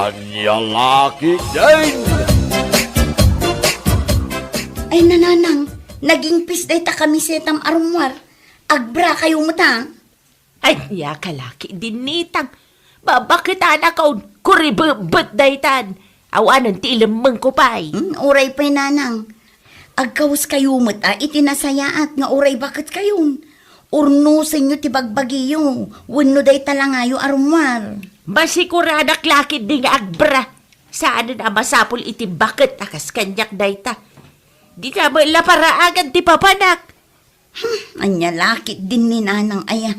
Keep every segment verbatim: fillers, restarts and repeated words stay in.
Ania la ketdin? Ay, nanang, nagingpis dayta kamisetam a rummuar. Agbra kayo met, a? Ania ka la ketdin, ninang? Babaketanakon, kuribebbet daytan. Awanen ti ilemmengko pay. Hmm, uray pay, nanang. Agkawes kayo met a iti nasayaat nga uray baket kayon. Urnosenyo ti bagbagiyo, wenno dayta la ngayo a rummuar. Masikuradak la ketdi nga agbra. Saanen a masapul iti baket a kas kaniak dayta. Dita met la paraagan ti papanak. Hmm, ania la ketdin, ninang, aya?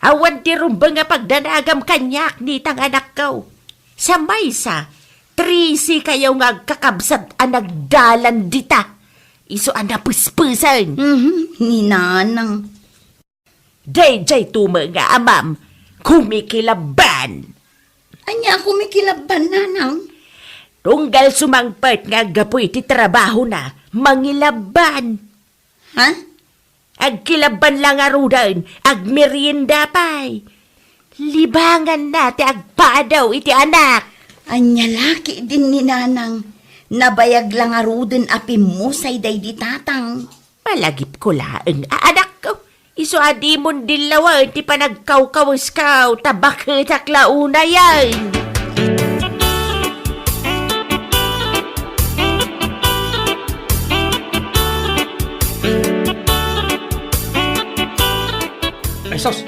Awan ti rumbeng a pagdanagam kaniak, ninang, anakko. Sa maysa, trese kayo nga agkakabsat a nagdalan dita. Isu a napespesen. Mhm, ninang. Daydiay to met nga amam, kumikilabban. Ania a kumikilabban, nanang? Tunggal sumangpet nga aggapu iti trabahona, mangilabban. Ha? Agkilabban la ngaruden, agmerienda pay. Libanganna ti agpadaw iti anak. Ania la ketdin, ninang? Nabayag la ngaruden a pimmusay daydi tatang. Malagipko laeng a anakko. Isu a dimon dillawen ti panagkawkawesko, ta baketak la unayen. Ay, sus!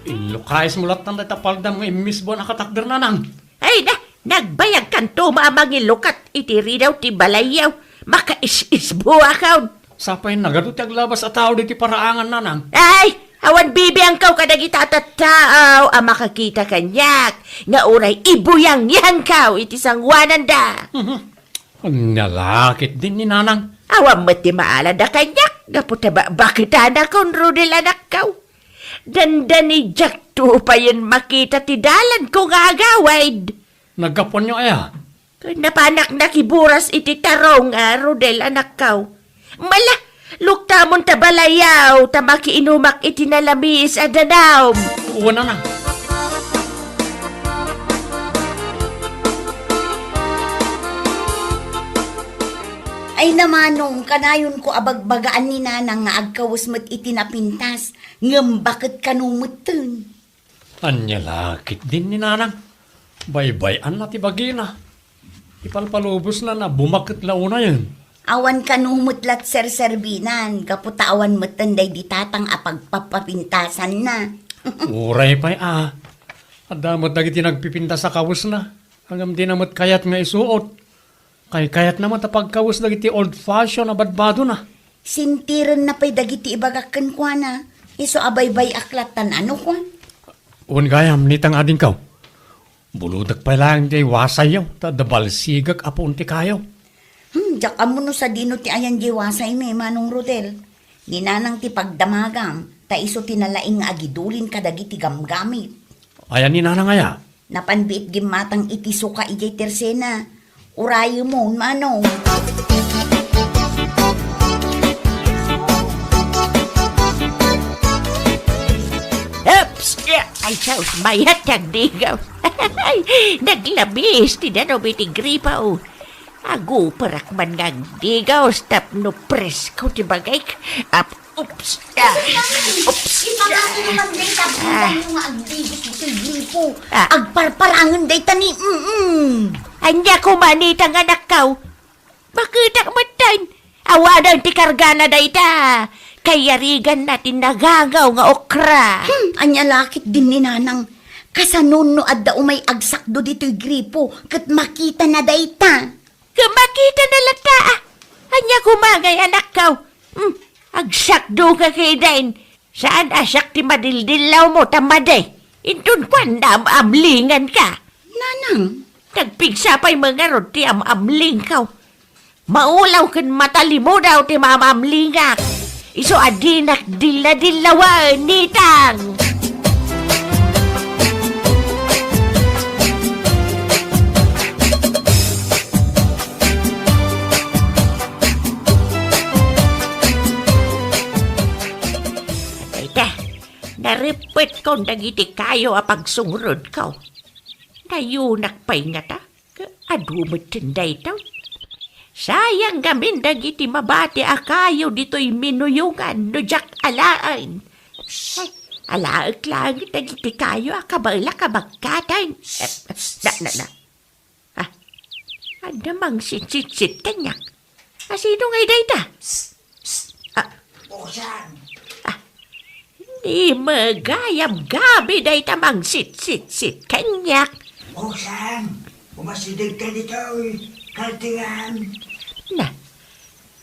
Inlukayesmo lattan dayta paldam nga immisbon a katakder, nanang. Ay na, nagbayagkanto met a mangilukat iti ridaw ti balayyo. Makaisisbuakon. Sapay nagadu ti aglabas a tao diti paraangan, nanang. Ay, awan bibiangko kadagita a tattao a makakita kaniak nga uray ibuyangyangko iti sangoananda. Mhm. Ania la ketdin, ninang? Awan met ti maalada kaniak gapu ta babaketanakon, Rodel, anakko. Dandani diakto payen makita ti dalanko nga agawid. Naggapuanyo aya? Napanak nakiburas iti tarong, a, Rodel, anakko. Mala, luktamon ta balayyo, ta makiinumak iti nalamiis a danum. Wen, nanang. Ay, nanang, kanayonko a bagbagaan ni nanang nga agkawes met iti napintas, ngem baket kano metten? Ania la ketdin, ninang? Baybay-anna ti bagina. Ipalpalubosna a bumaket la unayen. Awan kano met la ti serserbinan, gapu ta awan metten daydi tatang a pagpapapintasanna. Uray pay a. Adda met dagiti nagpipintas a kawesna. Ngem dina met kayat nga isuot. Kaykayatna met a pagkawes dagiti old fashion a badbadona. Sintirenna pay dagiti ibagak kenkuana, isu a baybay-ak lattan a no kuan. Wen gayam, ninang, adingko. Bulodek pay laeng diay wasayyo, ta adda balsigek a puon ti kayo. Hmm, diak ammo no sadino ti ayan diay wasaymi, Manong Rodel. Ni nanang ti pagdamagam, ta isu ti nalaing nga agidulin kadagiti gamgamit. Aya ni nanang aya? Napan biit gimmatang iti suka idiay tersena. Urayemon, Manong. Oops! Ay, sus, mayat ti agdigaw. Ay, naglamiis ti danum iti gripo. Aguperak man nga agdigaw tapno presko ti bagik. Ap-, oops. Ah, oops. Ipangano naman dayta, ah, nga agdigos ditoy gripo. Ah. Agparparangen dayta ni, mm. Ania koma, ninang, anakko? Baketak metten. Awanen ti kargana dayta. Kayariganna ti nagangaw nga okra. Hmm, ania la ketdin ni nanang? Kasano no adda umay agsakdo ditoy gripo ket makitana dayta? Ket makitana latta, a. Ania koma ngay, anakko? Hmm, agsakdo ka ketdin. Saan a siak ti madildillawmo ta madi? Inton kuan, naam-amlinganka. Nanang? Nagpigsa pay ngarud ti am-amlingko. Maulaw ken matalimudaw ti maam-amlingak. Isu a dinak dilla-dillawen, ninang. Dayta, narippetkon dagiti kayo a pagsungrudko. Nayunak pay ngata. Adu metten daytoy. Sayang ngamin dagiti mabati a kayo ditoy minuyongan no diak alaen. Ay, alaek laeng dagiti kayo a kabaelak a bagkatan. Eh, na, na, na. Ah, adda mangsitsitsit kaniak. A, sino ngay dayta? Ah, Usang! Ah, ni magayam gabi dayta mangsitsitsit kaniak. Usang! Umasideg ka ditoy, kaltiran! Na,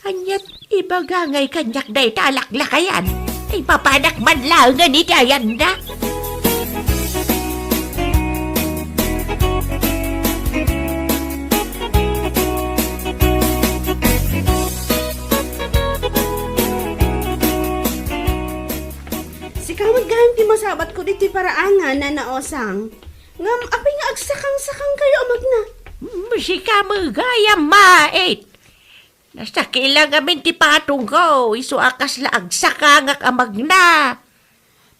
aniat ibaga ngay kaniak dayta a laklakayan? Ay, mapanak man laengen iti ayanna. Sika met gayam ti masabatko ditoy paraangan, Nana Osang. Ngem apay nga agsakang-sakang kayo a magna? Mm, sika met gayam, mait. Nasakit la ngamin ti patongko, isu a kasla agsakangak a magna.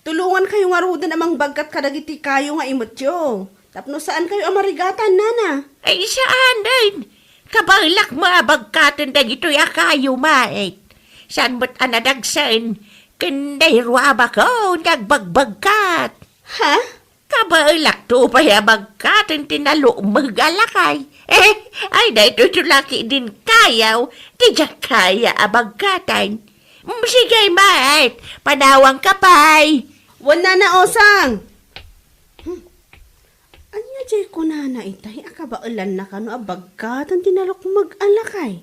Tulongan kayo ngaruden a mangbagkat kadagiti kayo nga imetyo. Tapno saan kayo a marigatan, nana. Ay, saanen. Kabaelak met a bagkaten dagitoy a kayo, mait. Saan met a nadagsen ken nairua a bakon nga agbagbagkat. Ha? Kabaelakto pay a bagkaten ti nalukmeg a lakay. Eh, ay, daytoy to laki din kayaw, ti diak kaya a bagkaten. Mm, sige, mait, panawangka pay. Wen, nana Osang. Hmm. Ania jay kunana itay a kabaelanna kano a bagkaten ti nalukmeg a lakay?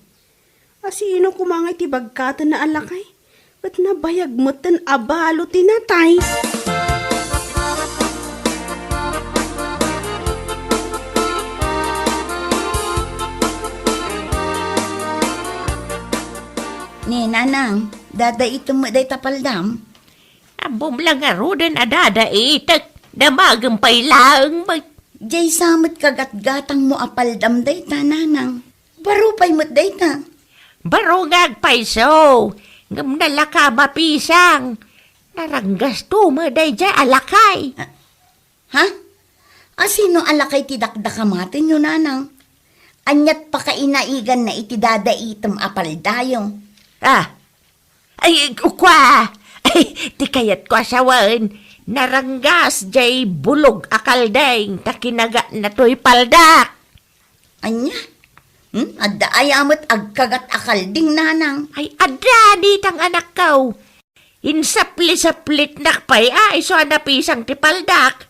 A sino koma nga iti bagkatenna a lakay? Ket nabayag metten a balo ti natay. Ni, nanang, dadaitem met dayta paldam? Ammom la ngaruden a dadaitek, damagem pay laeng met. Jay sa met kagatgatangmo a paldam dayta, nanang. Baro pay met dayta. Baro nga agpayso, ngem nalaka mapisang. Naranggasto met daydiay a lakay. Ah, ha? A sino a lakay ti dakdakamatenyo, nanang? Aniat pakainaiganna iti dadaitem a paldayo? Ah, ay, kua! Ay, ti kayatko a sawen, naranggas jay bulog a kaldeng ta kinagatna toy paldak. Ania? Hmm? Adda aya met agkagat a kalding, nanang? Ay, adda, nitang anakko. Insapli-saplitnak pay a isu a napisang ti paldak.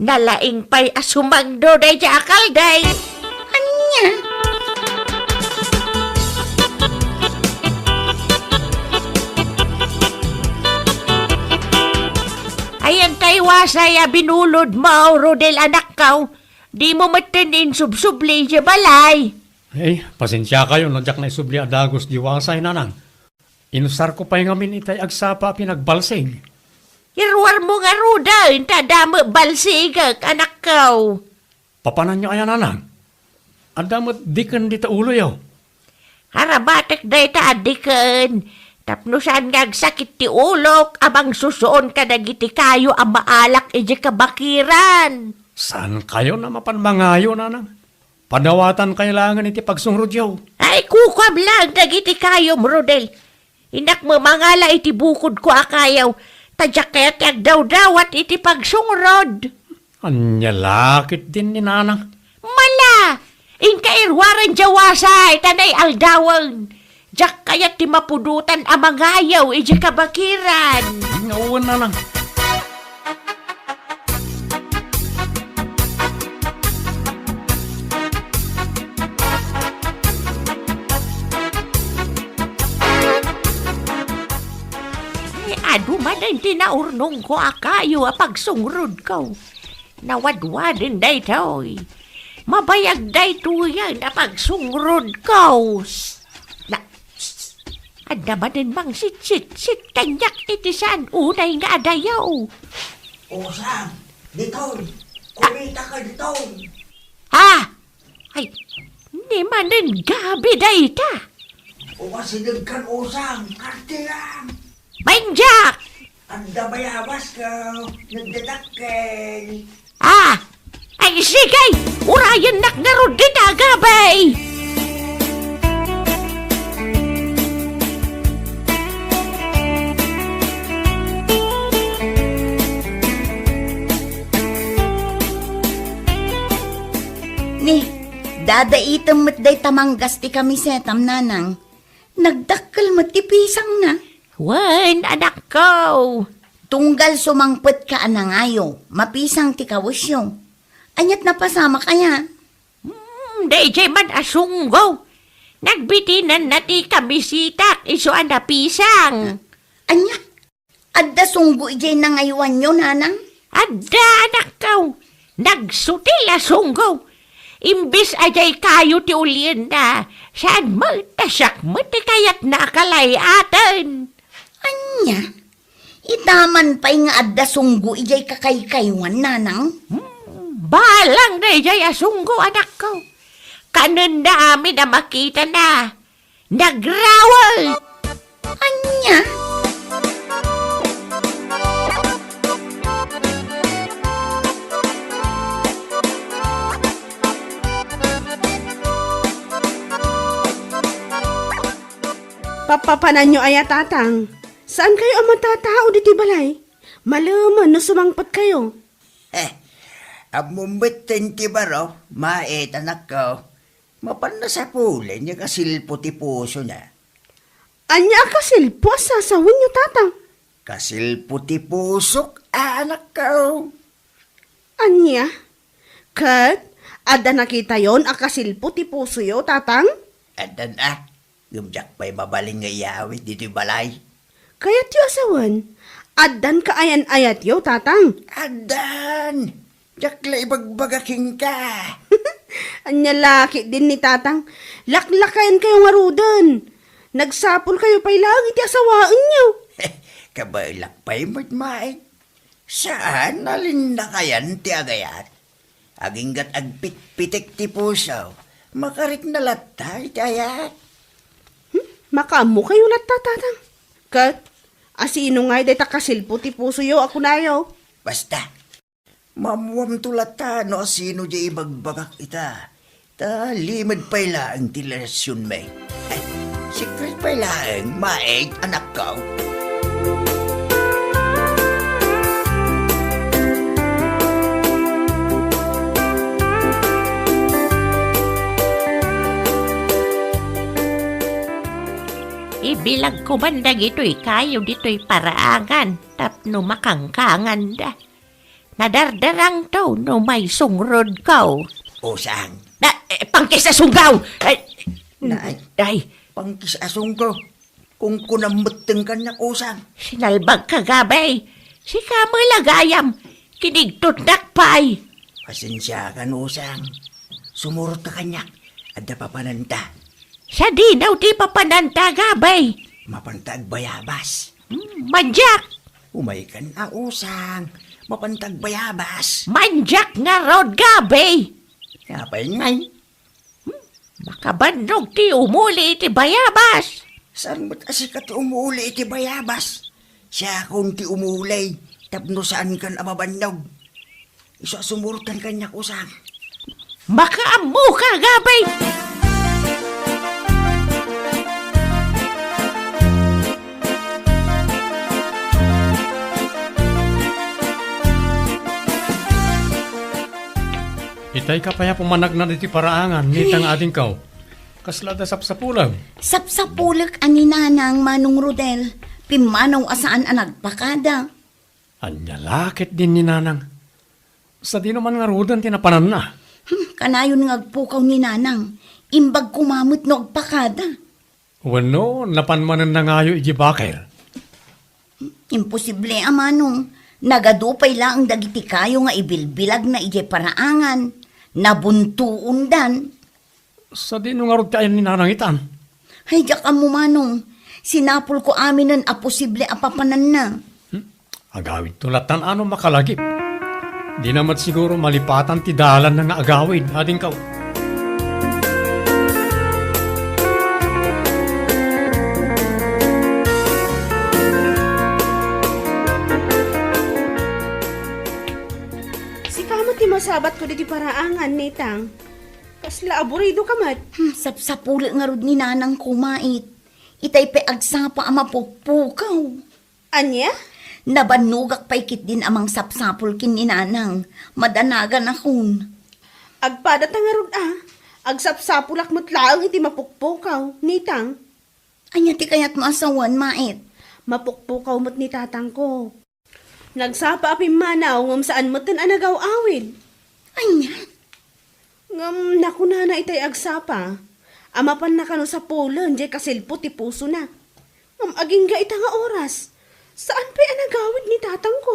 Nalaing pay a sumangdo daydiay a kaldeng. Ania? Ayan tay wasay a binulodmo, Rodel, anakko. Dimo metten insubsubli idiay balay. Ay, pasensiakayo no diak naisubli a dagus di wasay, nanang. Inusarko pay ngamin itay agsapa a pinagbalsig. Iruarmo ngaruden ta adda met balsigek, anakko. Papananyo aya, nanang? Adda met diken dita uloyo. Arabatek dayta a diken, tapno saan nga agsakit ti ulok a mangsusuon kadagiti kayo a maalak idiay kabakiran. Saankayon a mapan mangayo, nanang? Padawatankayo laengen iti pagsungrudyo. Ay, kukuam laeng dagiti kayom, Rodel. Innak met mangala iti bukodko a kayo, ta diak kayat ti agdawdawat iti pagsungrod. Ania la ketdin ni nanang? Mala! Inka iruaren diay wasay, ta naialdawen. Diak kayat ti mapudotan a mangayo idiay kabakiran. Wen, nanang. Ay, adu manen ti naurnongko a kayo a pagsungrodko. Nawadwaden daytoy. Mabayag daytoyen a pagsungrodko. Na, adda manen mangsitsitsit kaniak iti saan unay nga adayo. Usang, ditoy. Kumitaka ditoy. Ha? Ay, ni manen gabi dayta. Umasideg kan Usang, kartiran. Mandiak! Adda bayabas ka, nagdadakkel. Ah! Ay, sige! Ura Ayannak ngarud dita, Gabay! Ni, dadaitem met dayta manggas ti kamisetam, nanang. Nagdakkel met ti pisangna. Wen, anakko. Tunggal sumangpetka a nangayo, mapisang ti kawesyo. Aniat napasamak aya? Hmm, daydiay man a sunggo. Nagbitinanna ti kamisetak isu a napisang. Ania? Adda sunggo idiay nangayoanyo, nanang? Adda, anakko. Nagsutil a sunggo. Imbes a diay kayo ti ulienna, saan met ta siak met ti kayatna a kalay-aten. Ania? Ita man pay nga adda sunggo idiay kakaykaywan, nanang? Hmm, balang daydiay a sunggo, anakko. Kanenna amin a makitana. Nagrawet! Ania? Papapananyo aya, Tatang? Saan kayo a matatao ditoy balay? Malemen no sumangpet kayo. Eh, ammom met ti baro, Maet, anakko. Mapan nasapulen nga kasilpo ti pusona. Ania a kasilpo a sasawenyo, Tatang? Kasilpo ti pusok, anakko. Ania? Ket adda nakitayon a kasilpo ti pusoyo, Tatang? Addan a, ngem diak pay mabalin nga iyawid ditoy balay. Kayatyo a sawen, addan kaayan-ayatyo, Tatang? Addan! Diak la ibagbaga kenka. Ania la ketdin ni Tatang? Laklakayenkayo ngaruden. Nagsapulkayo pay laeng iti asawaenyo. Kabaelak pay met, Maet. Saan a linnakayan ti agayat. Aginggat agpitpitek ti puso, makarikna latta iti ayat. Hmm? Makaammokayo latta, Tatang. Ket asino ngay dayta kasilpo ti pusoyo a kunayo? Basta, maammoamto latta no asino diay ibagbagak ita. Ta limed pay laeng ti relasionmi. Ay, secret pay laeng, Maet, anakko. Ibilagko man dagitoy kayo ditoy paraangan tapno makangkanganda. Nadardarangto no maisungrod ko. Usang. Na, eh, pangkis a sunggaw! Ay, Nay, ay, pangkis a sunggaw. Kungkunam metten kaniak, Usang. Sinalbagka, Gabay. Sika met la gayam. Kinigtotnak pay. Pasensiakan, Usang. Sumurotka kaniak. Adda papananta. Sadino ti papananta, Gabay? Mapanta agbayabas. Hmm, mandiak. Umaykan a, Usang. Mapanta agbayabas. Mandiak ngarud, Gabay. Apay ngay? Hmm, makabannog ti umuli iti bayabas. Saan met a sika ti umuli iti bayabas? Siakon ti umuli tapno saankan a mabannog. Isu a sumurotkan kaniak, Usang. Makaammoka, Gabay! Itay ka pay a pumanagnad iti paraangan, ni tang adingkaw. Kasla adda sapsapulem? Sapsapulek a ni Nanang, Manong Rodel. Pimmanaw a saan a nagpakada. Ania la ketdin ni Nanang? Sadino man ngaruden ti napananna? Hmm, kanayon nga agpukaw ni Nanang. Imbag koma met no agpakada. Wenno, napan manen nangayo idiay bakel? Imposible a, Manong. Nagadu pay laeng dagiti kayo nga ibilbilagna idiay paraangan. Nabuntoondan. Sadino ngarud ti ayan ni Nanang itan? Ay, diak ammo, Manong. Sinapulko aminen a posible a papananna. Hmm? Agawidto latan a no makalagip. Dina met siguro malipatan ti dalanna nga agawid, adingkaw. Sika met ti masa- Abat ko diti paraangan, Nitang. Kasla aburido ka met. Hmm, sapsapulek ngarud ni Nanang ko, Mait. Itay pay agsapa a mapukpukaw. Ania? Nabannogak pay ketdin a mangsapsapul ken ni Nanang. Madanagan akon. Agpada ta ngarud a, agsapsapulak met laeng iti mapukpukaw, Nitang. Ania ti kayatmo a sawen, Mait? Mapukpukaw met ni tatangko. Nagsapa a pimmanaw ngem saan metten a nagaw-awid. Ania? Ngem nakunana itay agsapa a mapanna kano sapulen diay kasilpo ti pusona. Ngem agingga ita nga oras, saan pay a nagawid ni tatangko.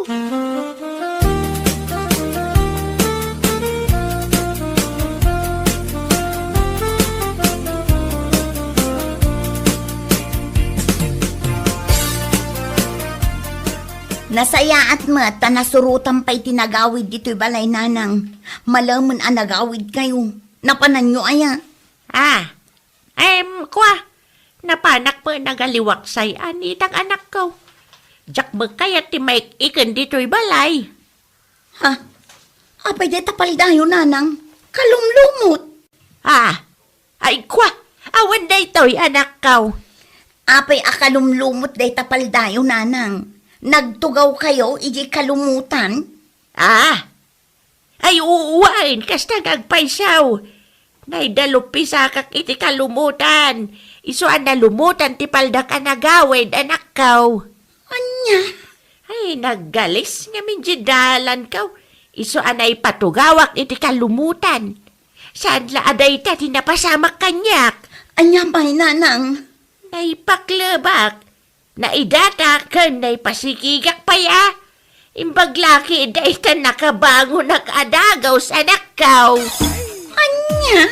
Nasayaat met ta nasurotam pay ti nagawid ditoy balay, Nanang. Malemen a nagawidkayo. Napananyo aya? Ah, em, kua, napanak met nagaliwaksay a Nitang, anakko. Diak met kayat ti maik-iken ditoy balay. Ha? Apay dayta paldayo, Nanang? Kalumlumot. Ah, ay, kua, awan daytoy, anakko. Apay a kalumlumot dayta paldayo, Nanang? Nagtugawkayo idiay kalumutan? Ah, ay, uu, wen, kasta nga agpayso. Naidaluppisakak iti kalumutan. Isu a nalumutan ti paldak a nagawid, anakko. Ania? Ay, naggalis ngamin diay dalanko. Isu a naipatugawak iti kalumutan. Saan la a dayta ti napasamak kaniak? Ania pay, Nanang? Naipaklebak. Naidatak ken naipasikigak pay a. Imbag la ketdi ta nakabangonak a dagus, anakko. Ania?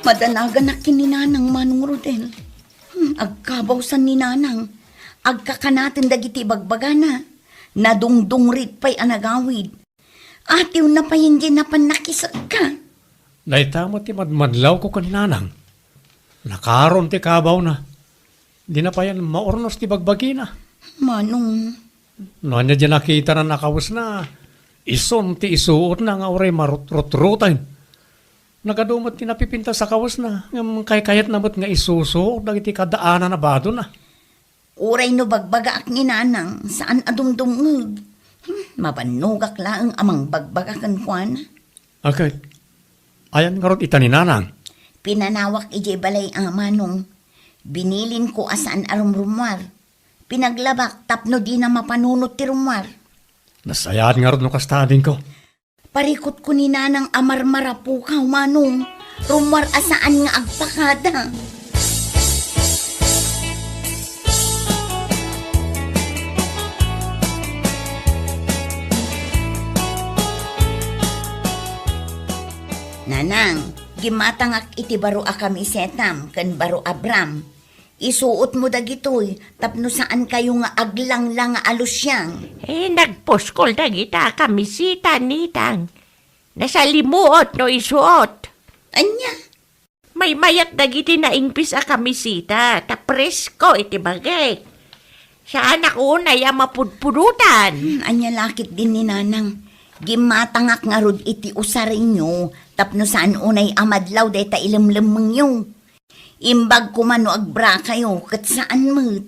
Madanaganak ken ni Nanang, Manong Rodel. Hmm, agkabawsan ni Nanang. Agkakanaten dagiti bagbagana. Nadungdungrit pay a nagawid. Atiwna pay diay napan nakisekka. Dayta met ti madmadlawko ken ni Nanang. Nakaron ti kabawna. Dina payen maurnos ti bagbagina. Manong. No ania diay nakitana a kawesna, isun ti isuotna nga uray marutrutrutan. Nagadu met ti napipintas a kawesna, ngem kaykayatna met nga isusuot dagiti kaddaan a badona. Uray no bagbagaak ni Nanang, saan a dumdumngeg. Hmm, mabannogak laeng a mangbagbaga kenkuana. Agay, ayan ngarud ita ni Nanang? Pinanawak idiay balay a, Manong. Binilinko a saan a rumrummuar. Pinaglabak tapno dina mapanunot ti rummuar. Nasayaat ngarud no kasta, adingko. Parikutko ni Nanang a marmarapukaw, Manong. Rummuar a saan nga agpakada. Nanang, gimmatangak iti baro a kamisetam ken baro a bram. Isuotmo dagitoy tapno saankayo nga aglanglang a lusiang. Eh, nagpuskol dagita a kamiseta, Nitang. Nasalimuot no isuot. Ania? Maymayat dagiti naingpis a kamiseta, ta presko iti bagik. Saanak unay a mapudpudotan. Hmm, ania la ketdin ni Nanang? Gimmatangak ngarud iti usarenyo tapno saan unay a madlaw dayta ilemlemmengyo. Imbag koma no agbra kayo, ket saan met.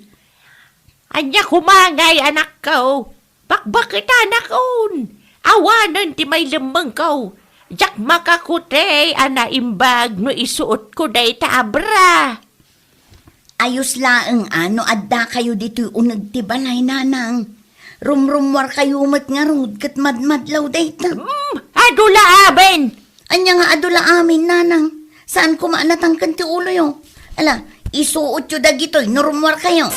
Ania koma ngay, anakko? Bakbaketanakon. Awanen ti mailemmengko. Diak makakutay a naimbag no isuotko dayta a bra. Ayos laeng a no adda kayo ditoy uneg ti balay, Nanang. Rumrummuar kayo met ngarud ket madmadlaw dayta. Hmm, adu la amin. Ania nga adu la amin, Nanang? Saan koma a natangken ti uloyo? Ala, isuotyo dagitoy no rummuar kayo.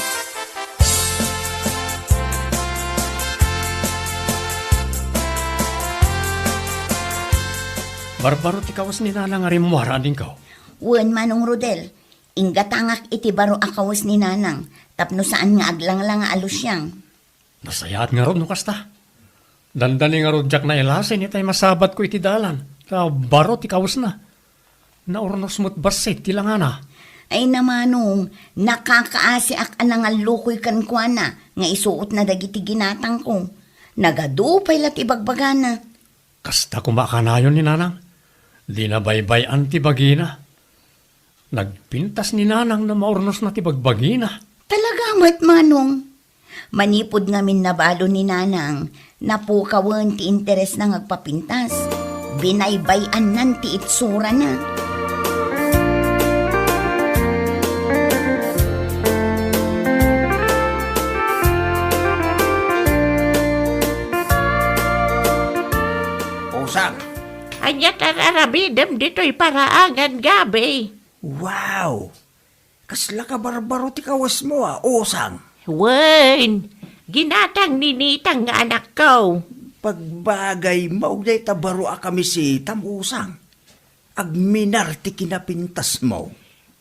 Barbaro ti kawes ni Nanang a rimmuar, adingko. Wen, Manong Rodel, inggatangak iti baro a kawes ni Nanang tapno saan nga aglanglang a lusiang. Nasayaat ngarud no kasta. Dandani ngarud diak nailasin itay masabatko iti dalan, ta baro ti kawesna. Naurnos met bassit ti langana. Ay na, Manong, nakakaasiak a nangallukoy kenkuana nga isuotna dagiti ginatangko. Nagadu pay la ti bagbagana. Kasta koma a kanayon ni Nanang. Dina baybay-an ti bagina. Nagpintas ni Nanang no maurnosna ti bagbagina. Talaga met, Manong. Manipud ngamin nabalo ni Nanang, napukawen ti interesna nga agpapintas. Binaybay-annan ti itsurana. Usang. Ania ti ar-aramidem ditoy paraangan, Gabi? Wow! Kasla kabarbaro ti kawesmo a, Usang. Wen, ginatang ni Nitang nga anakko. Pagbagay, maug dayta baro a kamisitam, Usang. Agminar ti kinapintasmo.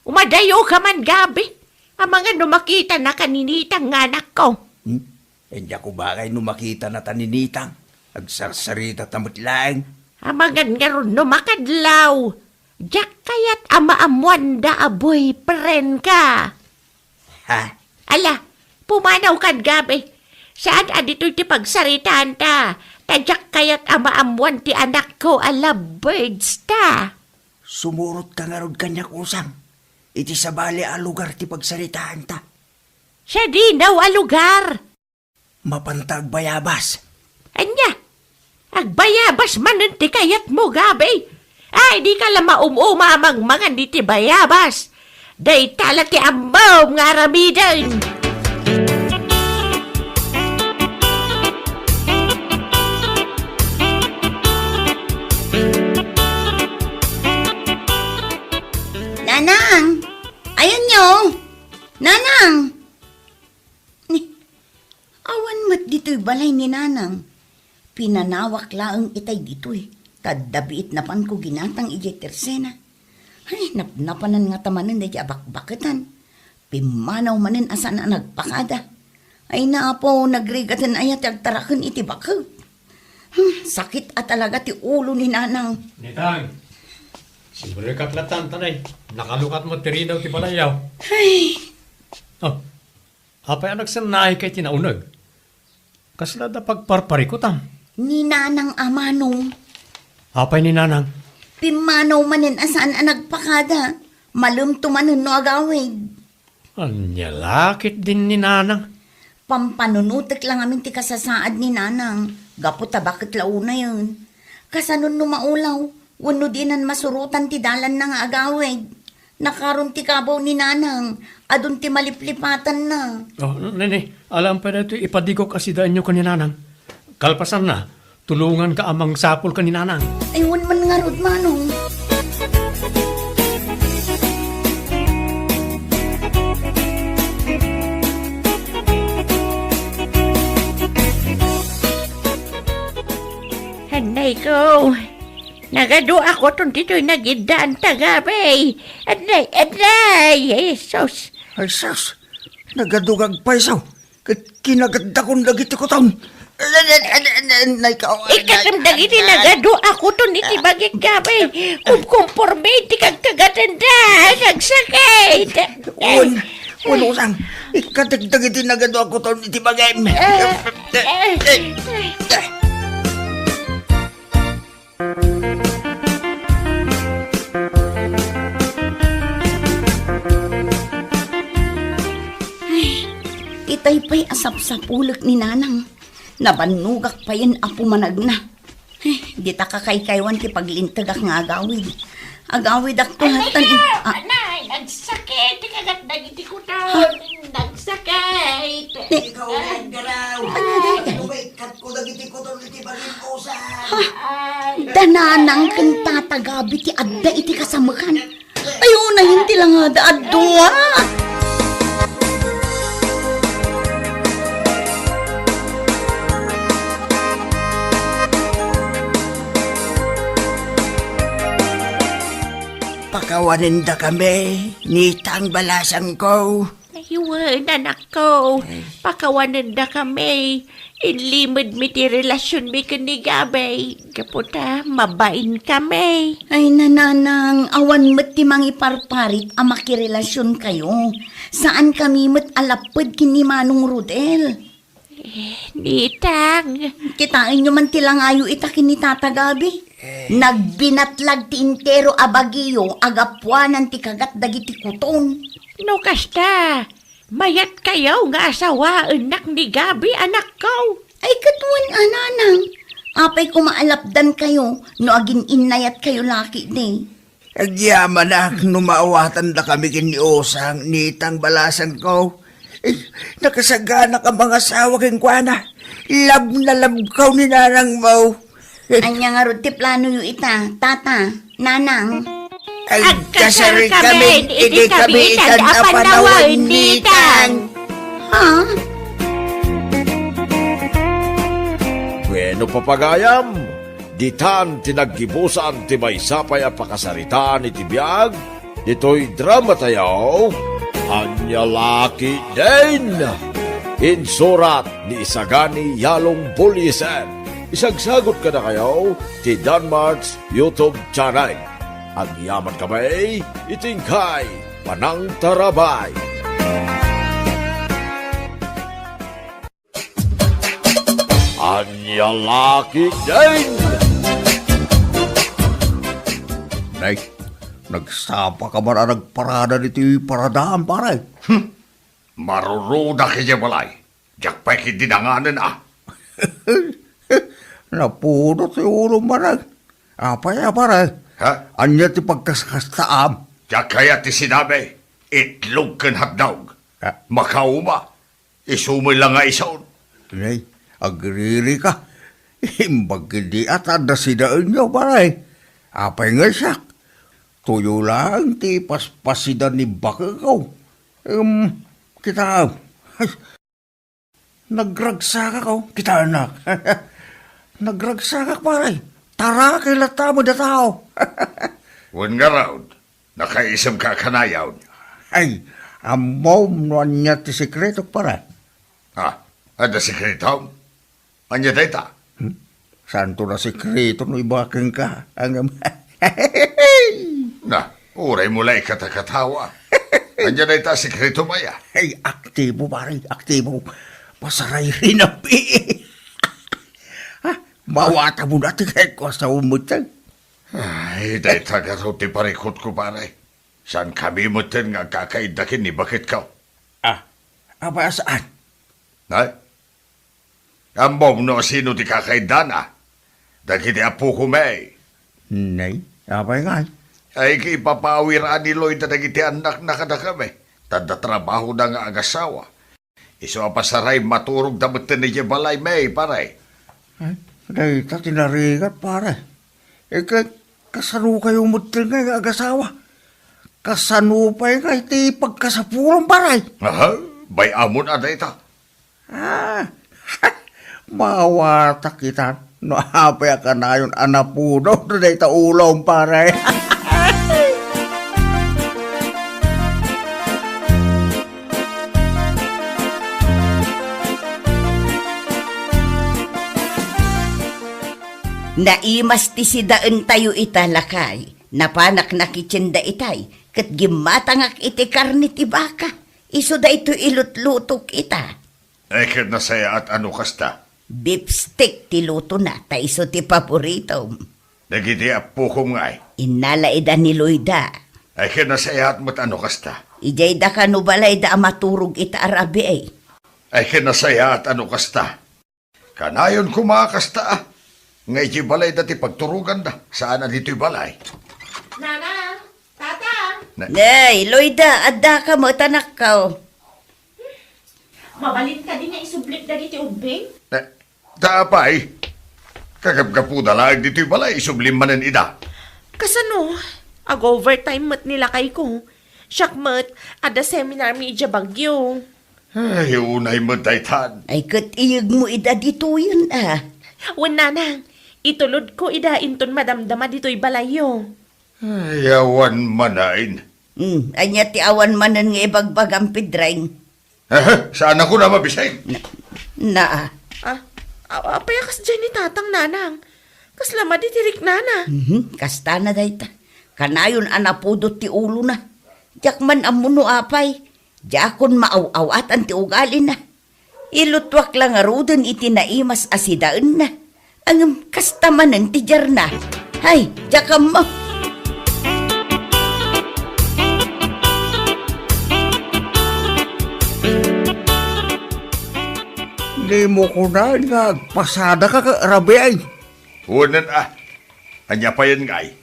Umadayoka man, Gabi. Amangan no makitanaka ni Nitang nga anakko. Hmm? Diak ubalay no makitanata ni Nitang. Agsarsaritata met laeng. Amangan ngarud no makadlaw. Diak kayat a maammoanda a boyfriendka. Ha? Ala, pumanawkan, Gabi. Saan a ditoy ti pagsaritaanta, ta diak kayat a maammoan ti anakko a lovebirds ta. Sumurotka ngarud kaniak, Usang. Iti sabali a lugar ti pagsaritaanta. Sadino a lugar? Mapanta agbayabas. Ania? Agbayabas manen ti kayatmo, Gabi? Ay, dika la maum-uma a mangmangan iti bayabas. Dayta la ti ammom nga aramiden. Nanang! Ayanyo! Nanang! Ni, awan met ditoy balay ni Nanang. Pinanawak laeng itay ditoy, ta adda biit napanko ginatang idiay tersena. Ay, napnapanan ngata manen daydiay a bakbaketan. Pimmanaw manen a saan a nagpakada. Ay, Apo, nagrigaten aya ti agtaraken iti bakek. Hmm, sakit a talaga ti ulo ni Nanang. Nitang, simrekak latta, tanay. Nakalukat met ti ridaw ti balayyo. Ay. Oh, Apay a nagsannaayka iti nauneg? Kasla adda pagparparikutam? Ni Nanang a, Manong. Apay ni Nanang? Pimmanaw manen a saan a nagpakada. Malemto manen no agawid. Ania la ketdin ni Nanang? Pampanunotek la ngamin ti kasasaad ni Nanang, gapu ta baket la unayen. Kasano no maulaw, wenno dinan masurotan ti dalanna nga agawid? Nakaron ti kabaw ni Nanang, adun ti maliplipatanna. Oh, nene, alam pa daytoy ipadigok a sidaenyo ken ni Nanang. Kalpasanna, tulonganka a mangsapul ken ni Nanang. Ay, wen man ngarud, Manong. Anay ko. Nagadu a kuton ditoy nagiddaanta, Gabi. Anay, anay, Jesus. Ay, sus. Nagadu nga agpayso. Ket kinagatdakon dagiti kuton. Nay, ka-, ikkatem dagiti nagadu a kuton iti bagik, Gabi. Kumkumpormi ti kagkagatenda. Nagsakit. Wen, wen, Usang. Ikkatek dagiti nagadu a kuton iti bagim. Eh, eh, eh. Ay, itay pay a sapsapulek ni Nanang. Nabannogak payen a pumanagna. Ay, dita kakaykaywan ti paglintegak nga agawid. Agawidakto. Anay, latta, ah. Anay, nagsakit ti kagat dagiti kuton. Ha? Nagsakit. Ni- Ikaw, Andaraw. Ano, Dada? Ano ba ikkat ko dagiti kuton iti bagim, Usang? Ha? Ay. Da Nanang ken Tata Gabi ti adda iti kasamekan. Ay, unayen ti langada a dua. Pakawanendakami, Nitang balasangko. Wen, anakko, pakawanendakami. Inlimedmi ti relasionmi ken ni Gabby. Gapu ta, mabainkami. Ay, nanang, awan met ti mangiparparit a makirelasionkayo. Saankami met a lapped ken ni Manong Rodel. Nitang. Kitaenyo man ti langayo ita ken ni Tata Gabi. Nagbinatlag ti intero a bagiyo a gapuanan ti kagat dagiti kuton. No kasta, mayatkayo nga asawaennak ni Gabi, anakko. Ay, ket wen a, nanang. Apay koma a lapdankayo no agin-innayatkayo lakidi? Agyamanak no maawatandakami ken ni Osang, nitang balasanko. Eh, nakasaganak a mangasawa kenkuana. Love na love ko ni nanangmo. Ania ngarud ti planoyo ita, tata, nanang? Agkasarkami iti kabiitan a panawen, nitang. Ha? Bueno, papagayam, ditan ti naggibusan ti maysa pay a pakasaritaan iti biag ditoy dramatayo, Ania La Ketdin. Insurat ni Isagani Yalong Buliesen. Isagsagut kadakayo ti Danmart's YouTube channel. Agyamankami iti inkay panangtarabay. Ania La Ketdin! Nay, nagsapa ka man a nagparada ditoy paradaan, pare. Hmm. Maruruda kay balay. Diak pay ketdi danganen, a. Napuno ti ulom, pare. Apay a, pare? Ha? Ania ti pagkaskastaam? Diak kayat ti sinabi. Itlog ken hotdog. Ha? Makauma. Isu met la nga isun. Nay, agririka. Imbag ketdi a ta adda sidaenyo, pare. Apay nga siak? Tuyo laeng ti paspasida ni bakeko. Em, kita. Ay, nagragsakak, o. Kitaennak. Nagragsakak, pare. Tarakay latta met a tao. Wen ngarud, nakaisem ka kanayon. Ay, ammom no ania ti sekretok, pare. Ha? Adda sekretom? Ania dayta? Hmm? Saanto a sekreto no ibakenka? Ang, na, uraymo la ikatakatawa. Ania dayta a sekretom aya? Ay, aktibo, pare, aktibo. Pasarayrinami. Ha? Mawatamo na ti kayatko a saom metten. Ay, dayta garud ti parikutko, pare. Saankami metten nga agkakaidda ken ni baketko. Ah, apay a saan? Nay? Ammom no sino ti kakaiddana? Dagiti appokomi. Nay, apay ngay? Ay, ket ipapawir a ni Loida dagiti annakna kadakami. Ta adda trabahoda nga agasawa. Isu a pasaray, maturogda metten idiay balaymi, pare. Ay, dayta ti narigat, pare. Eh, ket kasano kayo metten nga agasawa? Kasano pay nga iti pagkasapulon, pare? Aha, bay-amon a dayta. Ah, mawatak ita no apay a kanayon a napudaw dayta ulom, pare. Naimas ti sidaentayo ita, lakay. Napanak nakitien daytay, ket gimmatangak iti karne ti baka. Isu daytoy ilutlutok ita. Ay, ket nasayaat a no kasta. Beef steak ti lutona, ta isu ti paboritom. Dagiti appokom ngay? Innala ida ni Loida. Ay, ket nasayaat met a no kasta. Idiay da kano balayda a maturog ita a rabii. Ay, ket nasayaat a no kasta. Kanayon koma a kasta, a. Nga idiay balayda ti pagturoganda, saan a ditoy balay. Nana, Tata! Na- Nay, Loida, addaka met, anakko. Mabalin kadi nga isublik dagiti ubbing? Eh, ta apay? Kagapgapuda laeng ditoy balay, isublim manen ida. Kasano? Ag-overtime met ni lakayko. Siak met, adda seminarmi idiay Baguio. Ay, unay met daytan. Ay, ket iyegmo ida ditoyen, a. Wen, nanang, itulodko ida inton madamdama ditoy balayyo. Ay, awan manen. Hmm, ania ti awan manen nga ibagbagam, Pedring? Aha, saan ako na mabising? Na, na. Ah, a-, apay a kasdiay ni Tatang, Nanang? Kasla madi ti riknana. Mhm, kastana dayta. Kanayon a napudot ti ulona. Diak man ammo no apay. Diakon maaw-awatan ti ugalina. Ilutuak la ngaruden iti naimas a sidaenna. Ngem kasta manen ti diarna. Hay, diak ammo. Dimo kunaen nga agpasadaka ket rabiay. Wen a. Ania payen ngay?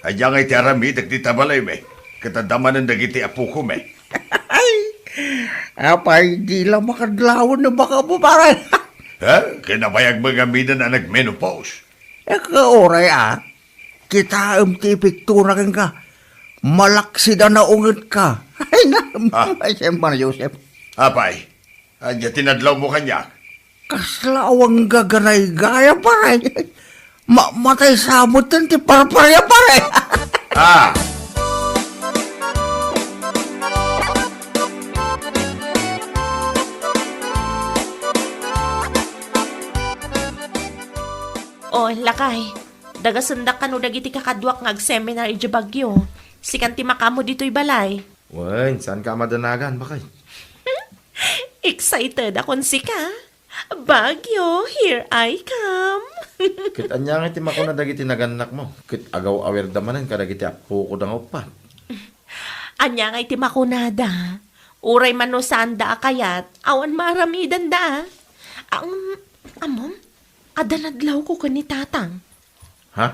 Ania ngay ti aramidek dita balaymi? Ket adda manen dagiti apokami. Apay, di la makadlawen no baka mo, pare. Ha? Kinabayag mo nga miden a nagmenopause? Eh, kauray, ah. Kitaem ti epektona kenka. Malaksid a naungetka. Ay, na, Ah. Ay, siyempre, Joseph. Apay, ania ti nadlaw mo kaniak? Kasla awan gaganaygaya, pare. Ma-, matay sa amutan ti parparia, pare. Ah! Oh, lakay. Dagasendak kano dagiti kakaduak nga agseminar idiay Baguio. Sikan ti makaammo ditoy balay. Wen, saanka a madanagan, bakay? Excited akon sika. Baguio, here I come. Ket ania ngay ti makuna dagiti nagannakmo? Ket agaw-awirda manen kadagiti appokoda nga uppat. Ania ngay ti makunada? Uray man no saanda a kayat, awan maaramidenda. Ang, ammom, adda nadlawko ken ni Tatang. Ha?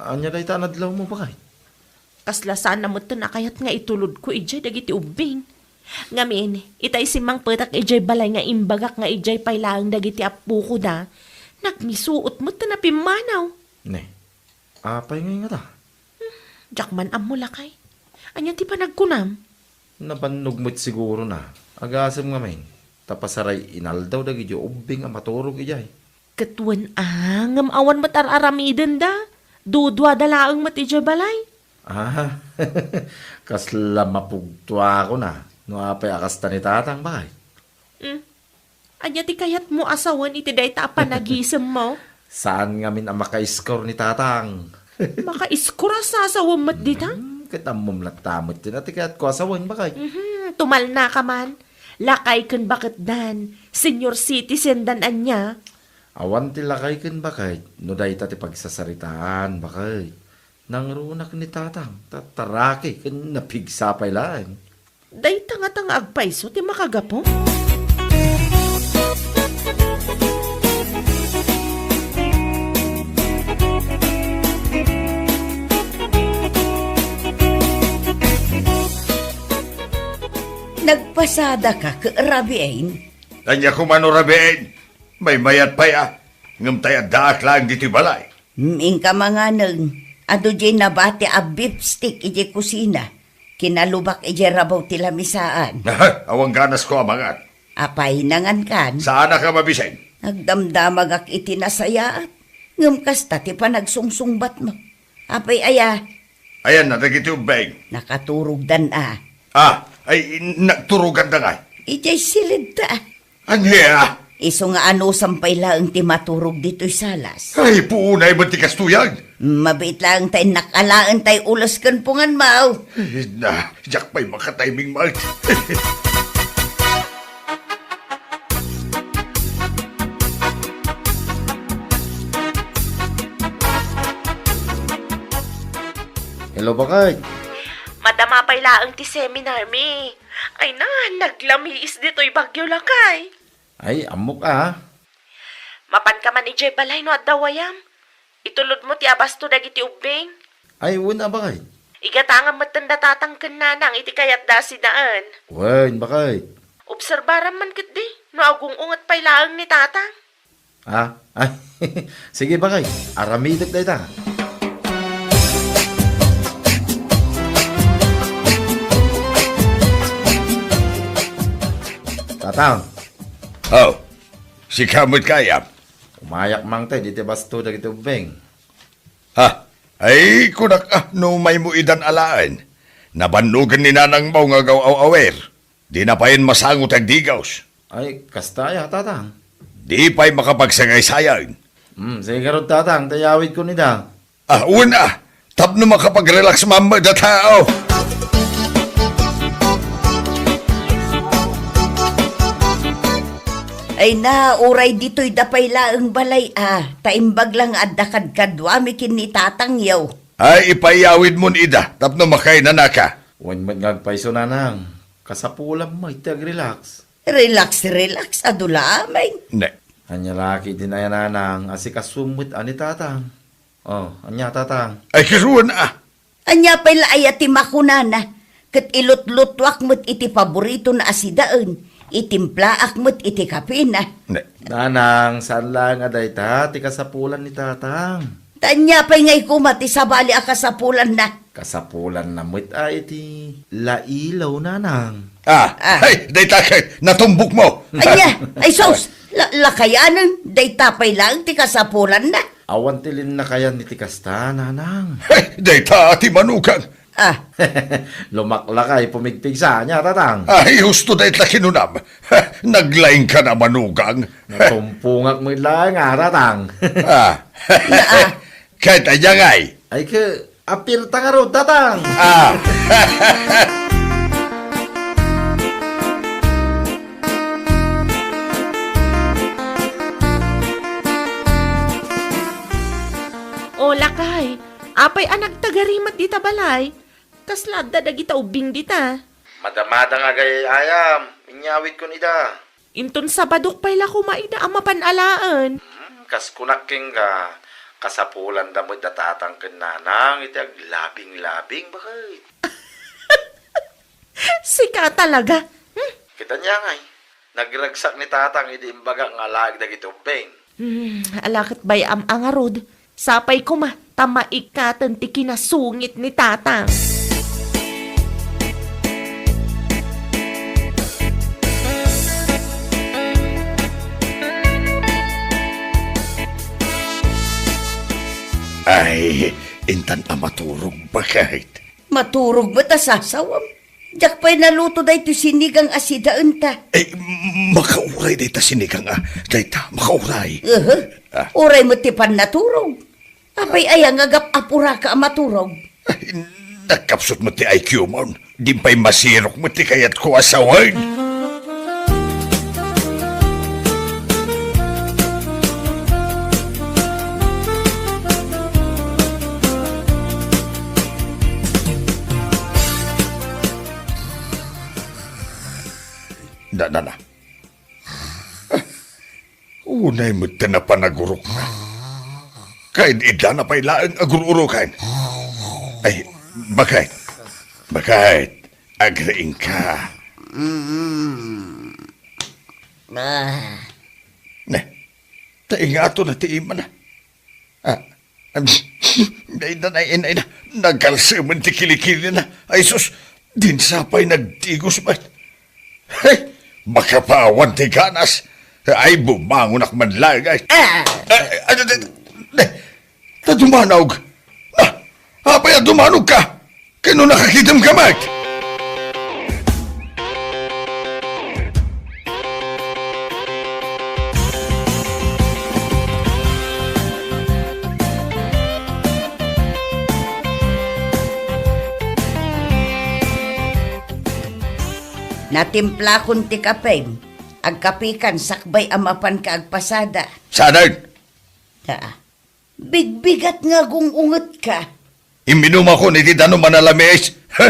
Ania dayta a nadlawmo, bakay? Kasla saan na metten a kayat nga itulodko idiay dagiti ubbing. Ngamin, itay simmangpetak idiay balay nga imbagak nga idiay pay laeng dagiti appokoda, nagmisuot metten a pimmanaw. Ne, apay ngay ngata? Hmm, diak man ammo, lakay. Ania ti panagkunam? Nabannog met siguro na. Agasem ngamin, ta pasaray inaldaw dagiti ubbing a maturog idiay. Ket wen a, ngem awan met ar-aramidenda. Duduada laeng met idiay balay. Ah, kasla mapugtoakon a no apay a kasta ni Tatang, bakay? Hmm. Ania ti kayatmo a sawen iti dayta a panagisemmo? Saan ngamin a makaiskor ni Tatang. Makaiskor a sasawem met dita? Hmm, ket ammom latta met ti kayatko a sawen, bakay? Mhm, tumalnaka man. Lakay ken baketdan, senior citizendan ania? Awan ti lakay ken baket no dayta ti pagsasaritaan, baket. Nangrunak ni Tatang, tataraki ken napigsa pay laeng. Dayta ngata nga agpayso ti makagapu? Nagpasadaka ket rabiin? Ania koma no rabiin? Maymayat pay a, ngem tay addaak laeng ditoy balay. Mm, inka manganeng, adu diay nabati a beef stick idiay kusina. Kinalubak idiay rabaw ti lamisaan. Aha, awan ganasko a mangan. Apay, nangankan? Saanak a mabising. Nagdamdamagak iti nasayaat. Ngem kasta ti panagsungsungbatmo. Apay aya? Ayanna dagiti ubbing. Nakaturogdan a. Ah, ay, nagturoganda ngay? Idiay silidta. Ania? Isu nga anusam pay laeng ti maturog ditoy salas. Ay, puonay met ti kastoyan. Mabiit laeng ta innak alaen tay ules ken punganmo. Ay, na, diak pay makatiming met. Hello, baket. Madama pay laeng ti seminar mi. Ay na, naglamiis ditoy Baguio, lakay. Ay, ammok a. Mapanka man idiay balay no adda wayam. Itulodmo ti abasto dagiti ubbing. Ay, wen a, baket. Igatangam metten da Tatang ken Nanang iti kayatda a sidaen. Wen, baket. Obserbaram man ketdi no agung-unget pay laeng ni Tatang. Ah, ay. Sige, baket. Aramidek dayta. Tatang. Oh, sika met kayam. Umayak mangted iti basto dagiti ubbing. Ha? Ay, kunak a, no maymo idan alaen. Nabannogen ni nanangmo nga agaw-aw-awer. Dina payen masango ti agdigaws. Ay, kasta aya, Tatang? Di pay makapagsagaysayan. Hmm, sige ngarud, Tatang, ta iyawidkon ida. Ah, wen a, tapno makapagrelax man met a tao. Ay na, uray ditoy da pay laeng balay a, ta imbag la nga adda kadkaduami ken ni tatangyo. Ay, ipaiyawidmon ida tapno makainanaka. Wen met nga agpayso, Nanang. Kasapulan met ti agrelax. Relax, relax, adu la amin. Ne. Ania la ketdin aya, Nanang, asikasum met a ni Tatang. Oh, ania, Tatang? Ay, kisuan a. Ania pay la aya ti makunana? Ket ilutlutuak met iti paboritona a sidaen, itimplaak met iti kapena. Ne. Nanang, saan laeng a dayta ti kasapulan ni Tatang. Ta ania pay ngay koma ti sabali a kasapulanna? Kasapulanna met a iti lailaw, Nanang. Ah, Ah. Ay, dayta ket natumbokmo. Ania? Ay, sus! La-, lakayanen, dayta pay laeng ti kasapulanna. Awan ti linnakayan iti kasta, Nanang. Ay, dayta ti manugang. Ah. Lumaklakay pumigpigsa, ania, Tatang? Ay, husto dayta kinunam. Naglaingkan a manugang. Natumpongak met laeng a, Tatang. Ah. Naa. Ket ania ngay? Ay, ke, apirta ngarud, Tatang. Ah. O, lakay, apay a nagtagari met dita balay? Kasla adda dagita ubbing dita? Madamada nga agayayam, inyawidkon ida. Inton Sabadok pay la koma ida a mapan alaen. Hmm, kas kunak kenka, kasapulanda met da Tatang ken Nanang iti aglabing-labing, baket. Sika talaga. Hmm? Ket ania ngay, nagragsak ni Tatang idi imbagak nga alaek dagiti ubbing. Hmm, ala ket bay-am a ngarud. Sapay koma ta maikkaten ti kinasungit ni Tatang. Ay, intan a maturog, baket. Maturog met a sasawem. Diak pay naluto daytoy sinigang a sidaenta. Eh, makauray dayta sinigang a, dayta, makauray. Aha. Ah. Uray met ti pannaturog. Apay aya nga gap-apuraka a maturog? Ay, nagkapsut met ti I Q mon. Di pay masirok met ti kayatko a sawen. Na, na, na. Unay met ta napan agurok. Kain-idana pay laeng agur-urokan. Ay, baket. Baket. Agriingka. Mm. Ah. Ne. Ta ingato na ti imana. Ah, am, nay, nay, nay, nay, nagalsemen ti kilikilina. Ay, sus, dinsa pay nagdigos met. Hey, makapawan ti ganas. Ay, bumangonak man laeng, ay. Ah! Ay, ay, ay, ay, ay, ta dumanog. Ah, apay a dumanogka? Ken no nakakitemka met? Natimplakon ti kapem. Agkapikan sakbay a mapanka agpasada. Saan? Aa. Bigbigat nga agung-ungetka. Imminumakon iti danum a nalamiis. Ha?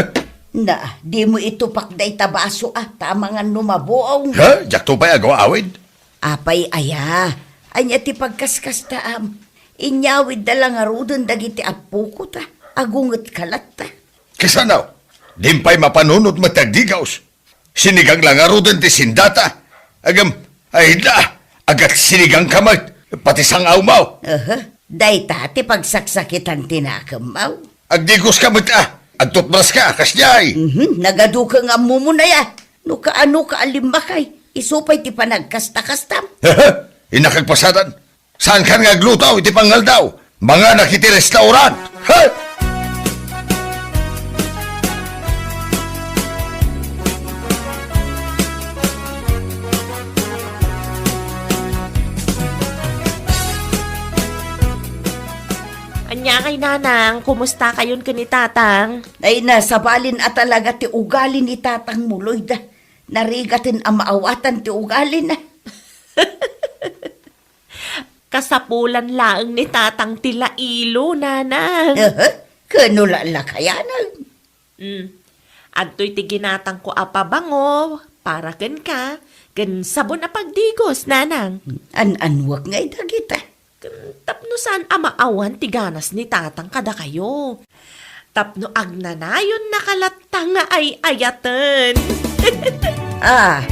Na, dimo itupak dayta baso a, ta amangan no mabuong. Ha? Diakto pay agaw-awid? Apay aya? Ania ti pagkaskastaam? Inyawidda la ngaruden dagiti appoko ta. Agungetka latta. Kasano? Dimpay mapanunot met ti agdigaws. Sinigang la ngaruden ti sindata. Agem, ay da, agat sinigangka met, pati sang-awmo. Aha, dayta ti pagsaksakitan ti nakemmo. Agdigoska met a, agtutbraska, kasdiay. Mhm, nagaduka nga ammomon aya. No kaano ka a limmakay, isu pay ti panagkastakastam. Aha, innak agpasadan. Saankan nga agluto iti pangaldaw? Manganak iti restaurant! Ha? Ay, nanang, kumusta kayon ken ni tatang? Ay, nasabalin a talaga ti ugali ni tatang Muloy da. Narigaten a maawatan ti ugalina. Kasapulan laeng ni tatang ti lailo, nanang. Aha, kano la lakayanan? Mm. Adtoy ti ginatangko a pabango para kenka, ken sabon a pagdigos, nanang. An-anuak ngay dagita? Ken tapno saan a maawan ti ganas ni tatang kadakayo. Tapno agnanayonnaka latta nga ay-ayaten. Ah.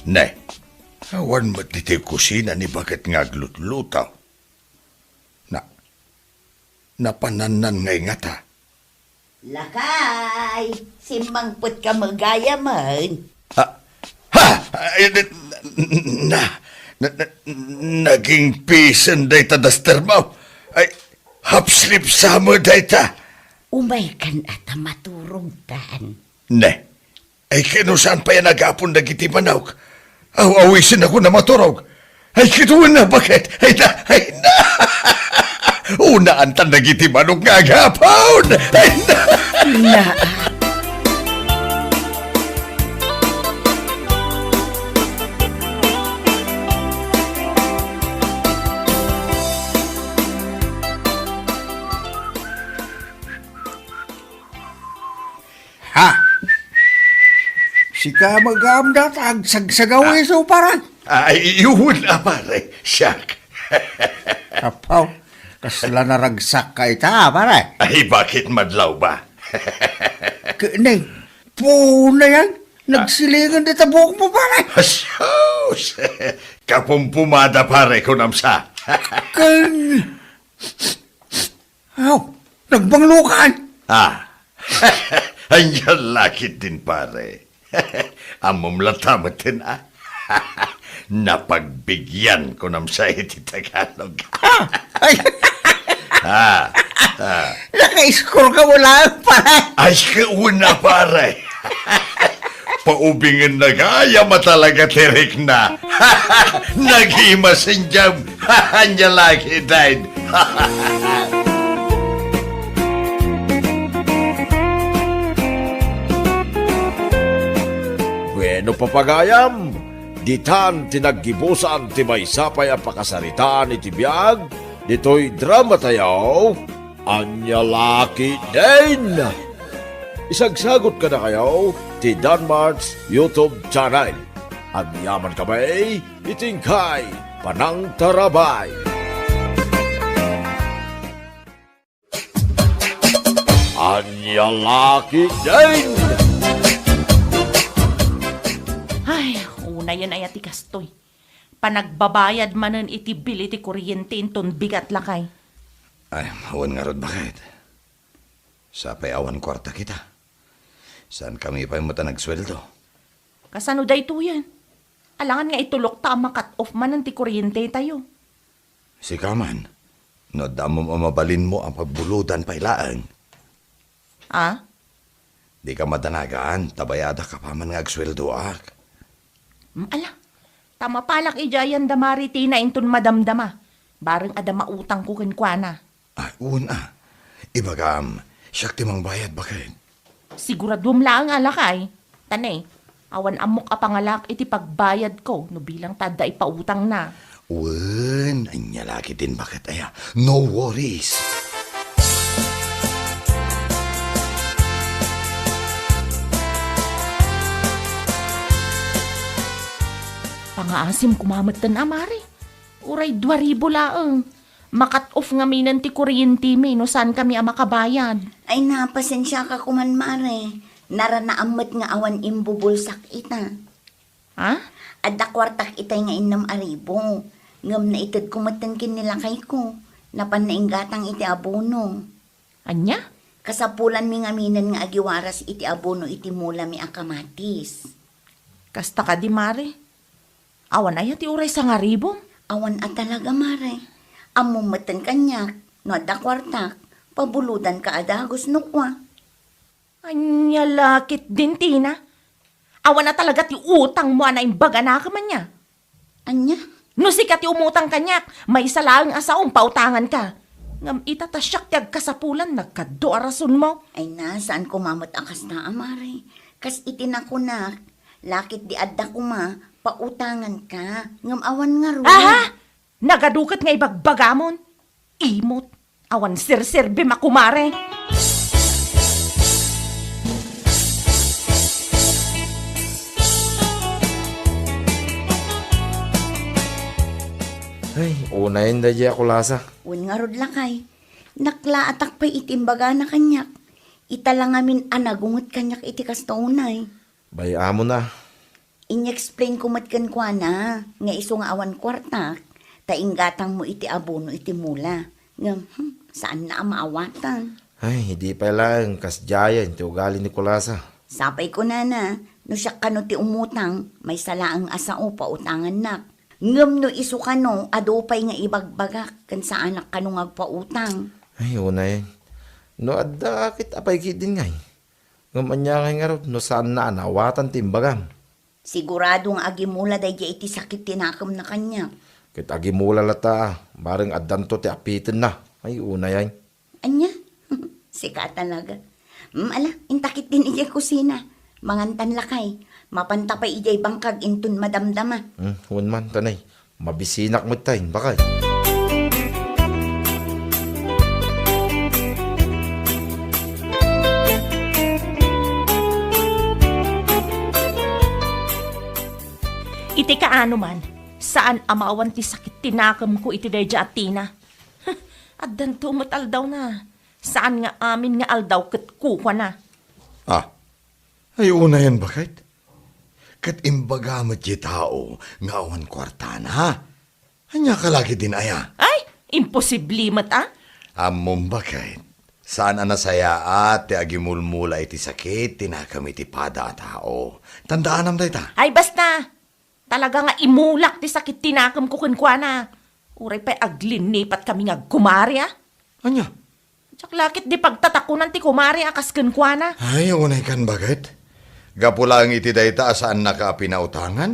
Ne, awan met ditoy kusina ni baket nga aglutluto. Na, napanannan ngay ngata? Lakay, simmangpetka met gayamen. Ha? Ha? Ay, na, na, na, na, naging pisen dayta daster mo. Ay, half sleep sa mo dayta. Umaykan a ta maturogtan. Ne. Ay, kano saan pay a nagapon dagiti manok? Aw-awisen ako na maturog. Ay, kitaen na, baket? Ay na, ay na. Unaantan dagiti manok nga agapon. Ay na. Na. Ha? Sika met gayam dayta agsagsagaw isu, pare? Ay, iwan a, pare. Siak. Apaw, kasla naragsak ka ita, pare? Ay, baket madlaw ba? Kene, puno yan. Nagsilingan dita buhok mo, pare. Asus! Kapumpumada, pare, kunam sa. Ken Aw, nagbanglukan! Ah, ania la ketdin, pare. Ammom latta metten, a? Napagbigyan, kunam sa iti Tagalog. Ah, ay. Ah, ah. Naka-score ka wala, pare. Ay, kauna, pare. Paubingen na gayam a talaga ti rikna. Nagimas idiay. Ania la ketdin. Bueno, papagayam, ditan ti naggibusan ti maysa pay a pakasaritaan iti biag ditoy dramatayo. Ania la ketdin? Isagsagot kadakayo ti Danmart's YouTube channel. Agyamankami iti inkay panangtarabay. Ania la ketdin? Ay, unayen aya ti kastoy. Panagbabayad manen iti bill iti kuryente inton bigat, lakay. Ay, awan ngarud, baket. Sapay awan kuarta kita. Saankami pay met a nagsueldo. Kasano daytoyen? Alangan nga itulokta a ma-cut off manen ti kuryentetayo. Sika man, no adda ammom a mabalinmo a pagbulodan pay laeng. Ah? Dika madanagan, ta bayadak apaman nga agsueldoak. Mm, ala, ta mapalak idiay ayan da Mari Tina inton madamdama. Bareng adda mautangko kenkuana. Ah, wen a. Ibagam, siak ti mangbayad, baket. Siguraduem laeng a lakay. Ta ne, awan ammok a pangalaak iti pagbayadko no bilang ta adda ipautangna. Wen, ania la ketdin, baket aya. No worries. Pangaasim koma metten a, Mari. Uray dua ribu laeng. Ma-cut off ngaminen ti kuryentemi no saankami a makabayad. Ay, na, pasensiaka koman, Mare. Naranaam met nga awan imbubulsak ita. Ha? Adda kuartak itay nga innem a ribu. Ngem naitedko metten ken ni lakayko. Napanna inggatang iti abono. Ania? Kasapulanmi ngaminen nga agiwaras iti abono iti mulami a kamatis. Kasta kadi, Mare? Awan aya ti uray sangaribum? Awan a talaga, Mare. Ammom metten kaniak, no adda kuartak, pabulodanka a dagus no kua. Ania la ketdin, Tina? Awan a talaga ti utangmo a naimbaganakem ania? Ania? No sika ti umutang kaniak, maysa laeng a saom pautanganka. Ngem ita ta siak ti agkasapulan, nagkaddo a rasonmo. Ay na, saan koma met a kasta a, Mare. Kas iti nakunak, la ketdi adda koma, pautanganka. Ngem awan ngarud. Aha! Nagaduket nga ibagbagamon. Imot. Awan serserbim a kumare. Ay, unayen daydiay a kulasa. Wen ngarud, lakay. Naklaatak pay iti imbagana kaniak. Ita la ngamin a nagunget kaniak iti kasta unay. Bay-amon a. In-explain ko met kenkuana nga isu nga awan kuartak, ta inggatangmo iti abono iti mula. Ngem, hmm, saanna a maawatan. Ay, idi pay laeng kasdiayen ti ugali ni Kulasa. Sapay kunana, no siak kano ti umutang, maysa laeng a sao pautangannak. Ngem no isu kano, adu pay nga ibagbagak, ken saanak kano nga agpautang. Ay, unay. No adda ket apay ketdin ngay? Ngem ania ngay ngarud no saanna a naawatan ti imbagam? Sigurado nga agimula daydiay iti sakit ti nakemna kaniak. Ket agimula latta, bareng addanto ti apitenna. Ay, unay ay. Ania? Sika a talaga. Mm, ala, inta ketdin idiay kusina. Mangantan lakay. Mapanta pay idiay bangkag inton madamdama. Hmm, wen man, tanay. Mabisinak met tay, bakay. Iti kaano man, saan a maawan ti sakit ti nakemko iti daydiay a Tina. Addanto met aldawna. Saan nga amin nga aldaw ket kukuana. Ah, ay unayen, baket. Ket imbaga met ti tao nga awan kuartana. Ania ka la ketdin aya? Ay, imposible met a. Ammom, baket. Saan a nasayaat ti agimulmula iti sakit ti nakem iti pada a tao. Tandaanam dayta. Ay, basta. Talaga nga imulak ti sakit ti nakemko kenkuana. Uray pay aglinnipat kami nga agkumare, a. Ania? Diak la ketdi pagtatakonan ti kumare a kas kenkuana. Ay, unay kan, baket. Gapu laeng iti dayta a saannaka a pinautangan,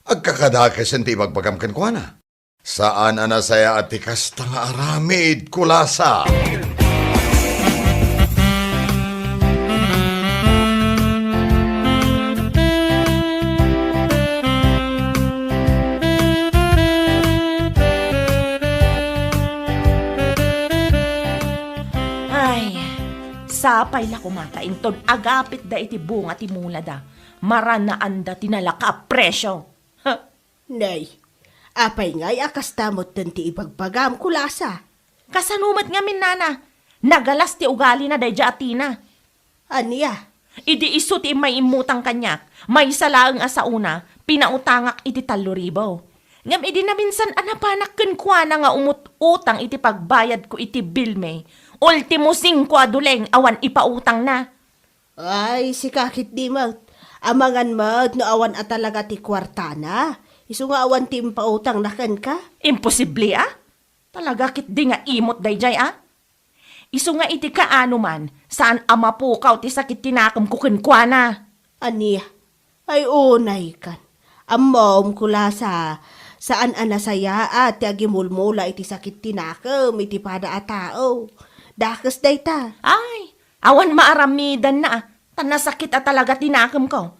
agkakadakesen ti ibagbagam kenkuana. Saan a nasayaat ti kasta nga aramid, Kulasa. Ay, sapay la koma ta inton agapitda iti bunga ti mulada, maranaanda ti nalaka a presio. Ha? Nay, apay ngay a kasta metten ti ibagbagam, Kulasa? Kasano met ngamin, nana? Nagalas ti ugalina daydiay a Tina. Ania? Idi isu ti immay immutang kaniak, maysa laeng a saona, pinautangak iti tallo ribu. Ngem idi naminsan a napanak kenkuana nga umut-utang iti pagbayadko iti bilmi, ultimo singko a duleng awan ipautangna. Ay, sika ketdi met. Amangan met no awan a talaga ti kuartana. Isu nga awan ti impautangna kenka? Imposible a? Talaga ketdi nga imot daydiay a? Isu nga iti kaano man, saan a mapukaw ti sakit ti nakemko kenkuana. Ania? Ay, unay kan. Ammom, Kulasa, saan a nasayaat ti agimulmula iti sakit ti nakem iti pada a tao. Dakes dayta. Ay, awan maaramidanna, a, ta nasakit a talaga ti nakemko.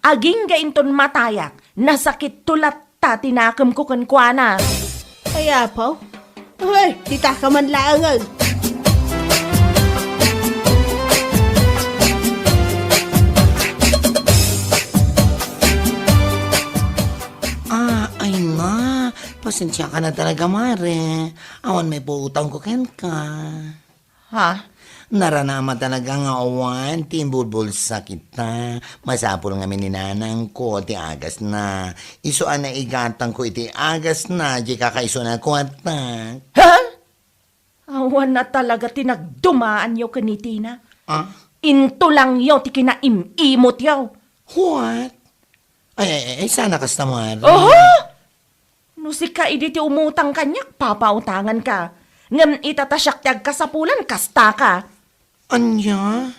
Agingga inton matayak, nasakitto latta ti nakemko kenkuana. Ay, apo, Hoy, dita ka man laengen. Ah, ay na. Pasensya ka na talaga, Mare. Awan may pautangko kenka. Ha? Naranaam talaga nga awan ti imbulbulsa kita. Masapul ngamin ni nanangko ti agasna. Isu a naigatangko iti agasna, di kakaisuna kuarta. Ha? Awan na talaga ti nagdumaanyo ken ni Tina. Ah? Intulangyo ti kinaim-imotyo. What? Ay, ay, ay, sana kasta, Mare. Oho! Sika idi ti umutang kaniak, papautanganka. Ngem ita ta siak ti agkasapulan, kastaka. Ania?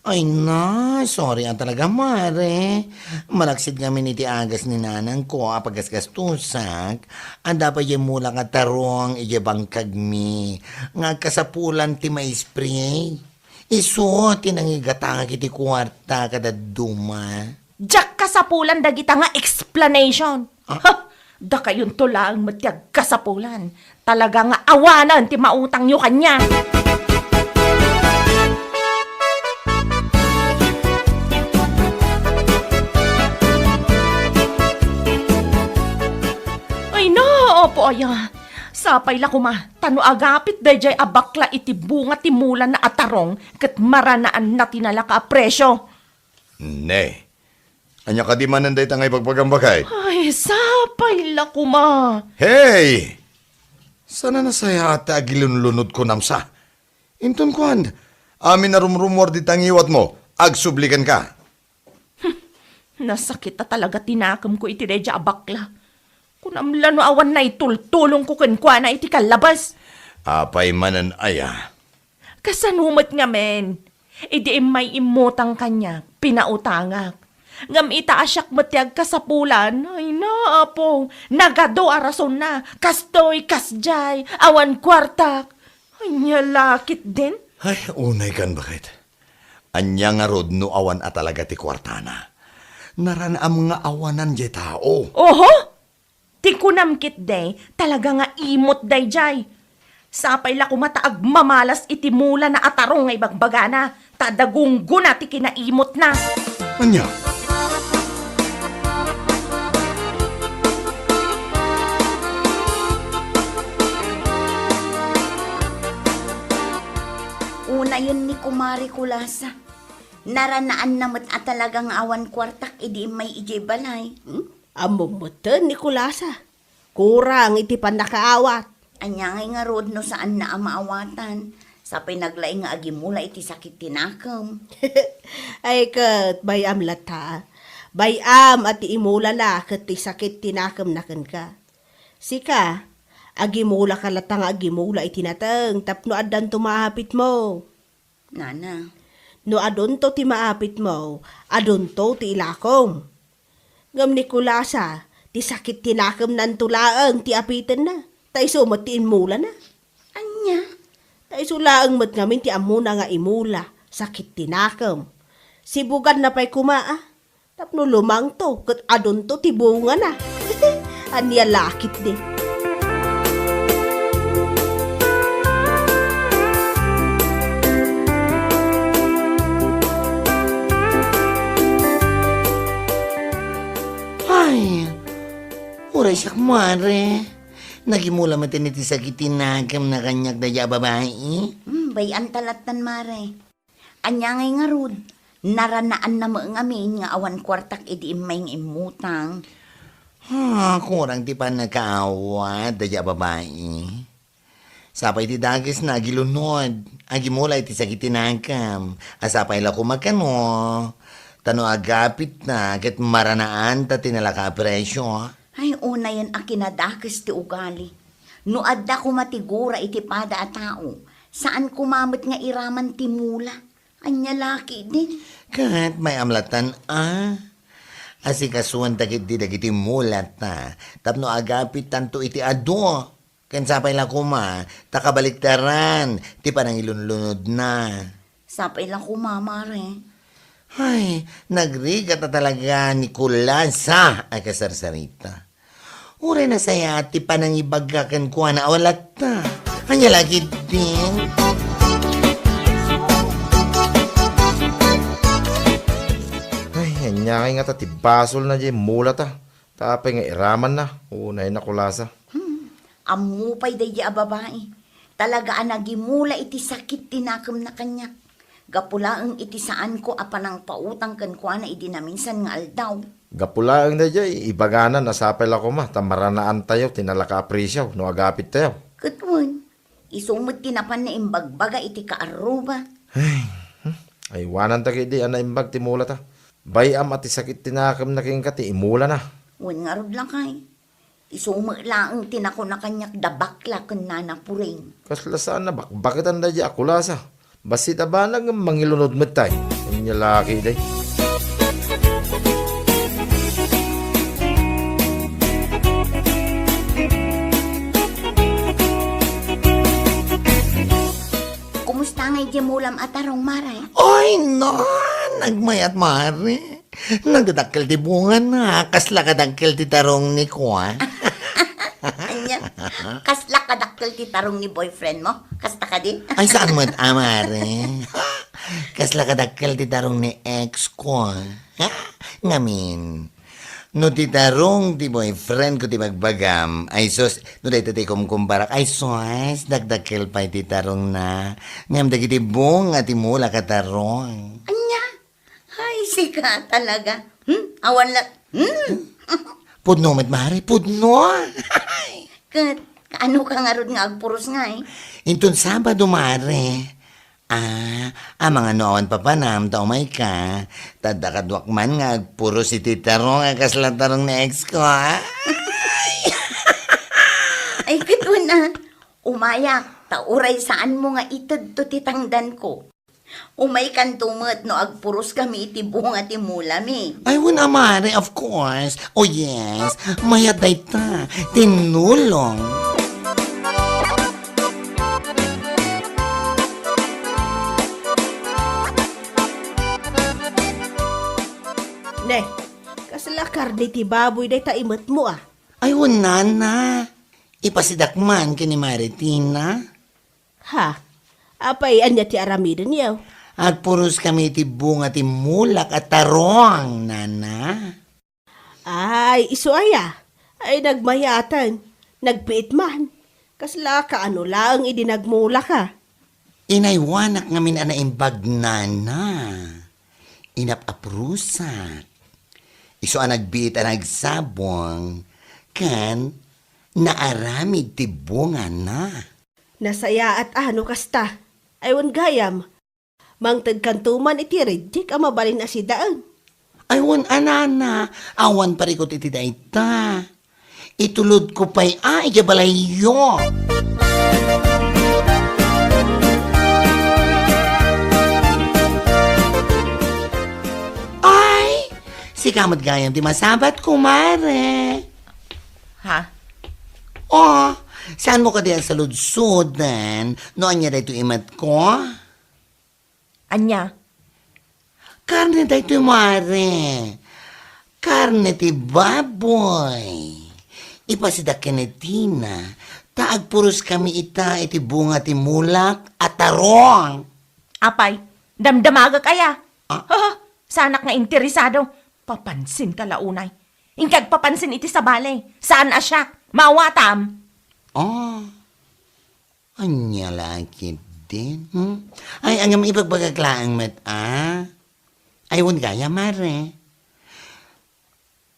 Ay na, sorry a talaga, mare. Malaksid ngamin iti agas ni nanangko a pagasgastusak, adda pay diay mula nga tarong idiay bangkagmi nga agkasapulan ti maispray. Isu ti nangigatangak iti kuarta kadadduma. Diak kasapulan dagita nga explanation. Ah? Ha! Dakayonto laeng met ti agkasapulan. Talaga nga awanen ti mautangyo kaniak. Ay na, apo aya. Sapay la koma, ta no agapit daydiay a bakla iti bunga ti mulana a tarong, ket maranaanna ti nalaka a presyo. Ne. Ania kadi manen dayta nga ibagbagam, baket? Ay, sapay la koma. Hey! Saan a nasayaat ti agilunlunod kunam sa? Inton kuan, amin a rumrumuar dita ngiwatmo, agsublikanka. Nasakit a talaga ti nakemko iti daydiay a bakla. Kunam la no awan naitultulongko kenkuana iti kallabes. Apay manen aya? Kasano met ngamin? Idi immay immutang kaniak, pinautangak. Ngem ita a siak met ti agkasapulan, ay na, apo, nagadu a rasonna. Kastoy, kasdiay, awan kuartak. Ania la ketdin? Ay, unaykan, baket. Ania ngarud no awan a talaga ti kuartana? Naranaam nga awanan diay tao. Oho! Ti kunam ketdi, talaga nga imot daydiay. Sapay la koma ta agmamalas iti mulana a tarong nga ibagbagana, ta adda gunggona ti kinaimotna. Ania? Unayen ni Kumare Kulasa. Naranaanna met a talaga nga awan kuartak idi immay idiay balay. Hmm? Ammom metten ni Kulasa. Kurang iti pannakaawat. Ania ngay ngarud no saanna a maawatan? Sapay naglaing nga agimula iti sakit ti nakem. Ay ket, bay-am latta. Bay-am a ti imulana ket ti sakit ti nakemna kenka. Sika, agimulaka latta nga agimula iti nateng tapno addanto maapitmo. Nana. No adunto ti maapitmo, adunto ti ilakom. Ngem ni Kulasa, ti sakit ti nakemnanto laeng ti apitenna, ta isu met ti immulana. Ania? Ta isu laeng met ngamin ti ammona nga imula, sakit ti nakem. Sibuganna pay koma, a. Tapno lumangto ket adunto ti bungana. Ania la ketdi? Ay, uray siak, mare. Nagimula met iti sakit ti nakemna kaniak daydiay a babai. Hmm, bay-am ta lattan, mare. Ania ngay ngarud? Naranaanna met ngamin nga awan kuartak idi immay nga immutang. Ha, kurang ti pannakaawat daydiay a babai. Sapay ti dakesna agilunod, agimula iti sakit ti nakem. A sapay la koma kano, ta no agapitna ket maranaanta ti nalaka a presyo. Ay, unayen a kinadakes ti ugali. No adda koma ti gura iti pada a tao, saan koma met nga iraman ti mula. Ania la ketdin? Ket may-am lattan a. Asikasuanta ketdi dagiti mulata tapno agapittanto iti adu. Ken sapay la koma ta kabaliktaran ti panangilunlunodna. Sapay la koma, mare. Ay, nagrigat a talaga ni Kulasa a kasarsarita. Uray nasayaat ti panangibaga kenkuana a walatta. Ania la ketdin? Ay, ania ngay ngata ti basolna diay mulata? Ta apay nga iramanna? Unay na Kulasa. Hmm, ammo pay daydiay a babai. Talaga a nagimula iti sakit ti nakemna kaniak. Gapu laeng iti saanko a panangpautang kenkuana idi naminsan nga aldaw. Gapu laeng daydiay, ibagana a sapay la koma ta maranaantayo ti nalaka a presyo no agapittayo. Ket wen, isu met ti napan naimbagbaga iti kaarruba. Ay, hmm, aywananta ketdi a naimbag ti mulata. Bay-am a ti sakit ti nakemna kenka ti imulana. Wen ngarud lakay. Isu met laeng ti nakuna kaniak da bakla ken Nana Puring. Kasla saan a bakbaketan daydiay a kulasa. Bassit a banag ngem mangilunod met tay. Ania la ketdi? Kumusta ngay diay mulam a tarong, Mare? Ay, na! Nagmayat, Mare. Nagdadakkel ti bungana. Kasla kadakkel ti tarong ni kua. Ania? Kasla kadakkel ti tarong ni boyfriend mo? Kasta kadi? Ay, saan met, a, Mare? Kasla kadakkel ti tarong ni ex ko, a. Ngamin, no ti tarong ti boyfriend ko ti bagbagam, ay sus, no dayta ti kumkumparak, ay sus, dakdakkel pay ti tarongna. Ngem dagiti bunga ti mulak a tarong. Ania? Ay, sika talaga. Hmm? Awan la, hmm? Pudno met, Mare, pudno. Ket, kaano ka ngarud nga agpuros ngay? Inton Sabado, Mare. Ah, amangan no awan papanam, ta umayka. Ta adda kaduak man nga agpuros iti tarong a kasla tarong ni ex ko, a. Ay, ket wen a. Umayak, ta uray saanmo nga itedto ti tangdanko. Umaykanto met no agpuros kami iti bunga ti mulami. Ay, wen a, Mare, of course. Oh, yes. Mayat dayta. Tinulong. Ne, kasla karne ti baboy dayta imetmo, a? Ay, wen, Nana. Ipasidak man ken ni Mare Tina. Ha? Apay, ania ti aramidenyo? Agpuros kami iti bunga ti mulak a tarong, Nana. Ay, isu aya? Ay, nagmayaten. Nagbiit man. Kasla kaano laeng idi nagmulak a? Inaywanak ngamin a naimbag, Nana. Inap-aprusak. Isu a nagbiit a nagsabong, ken naaramid ti bungana. Nasayaat a no kasta. Ay, wen gayam. Mangtedkanto man iti reject a mabalin a sidaen. Ay, wen a, Nana, awan parikut iti dayta. Itulodko pay a idiay balayyo. Ay, sika met gayam ti masabat, kumare. Ha? Oh, saanmo kadi a saludsoden no ania daytoy imetko? Ania? Karne daytoy, mare. Karne ti baboy. Ipasidak ken ni Tina, ta agpuros kami ita iti bunga ti mulak a tarong. Apay, damdamagek aya? Ah? Haa, saanak nga interesado. Papansinka la unay. Inka agpapansin iti sabali. Saan a siak. Maawatam. Ah. Ania la ketdin? Hmm? Ay, ngem ibagbagak laeng met, a? Ay, wen gayam, mare.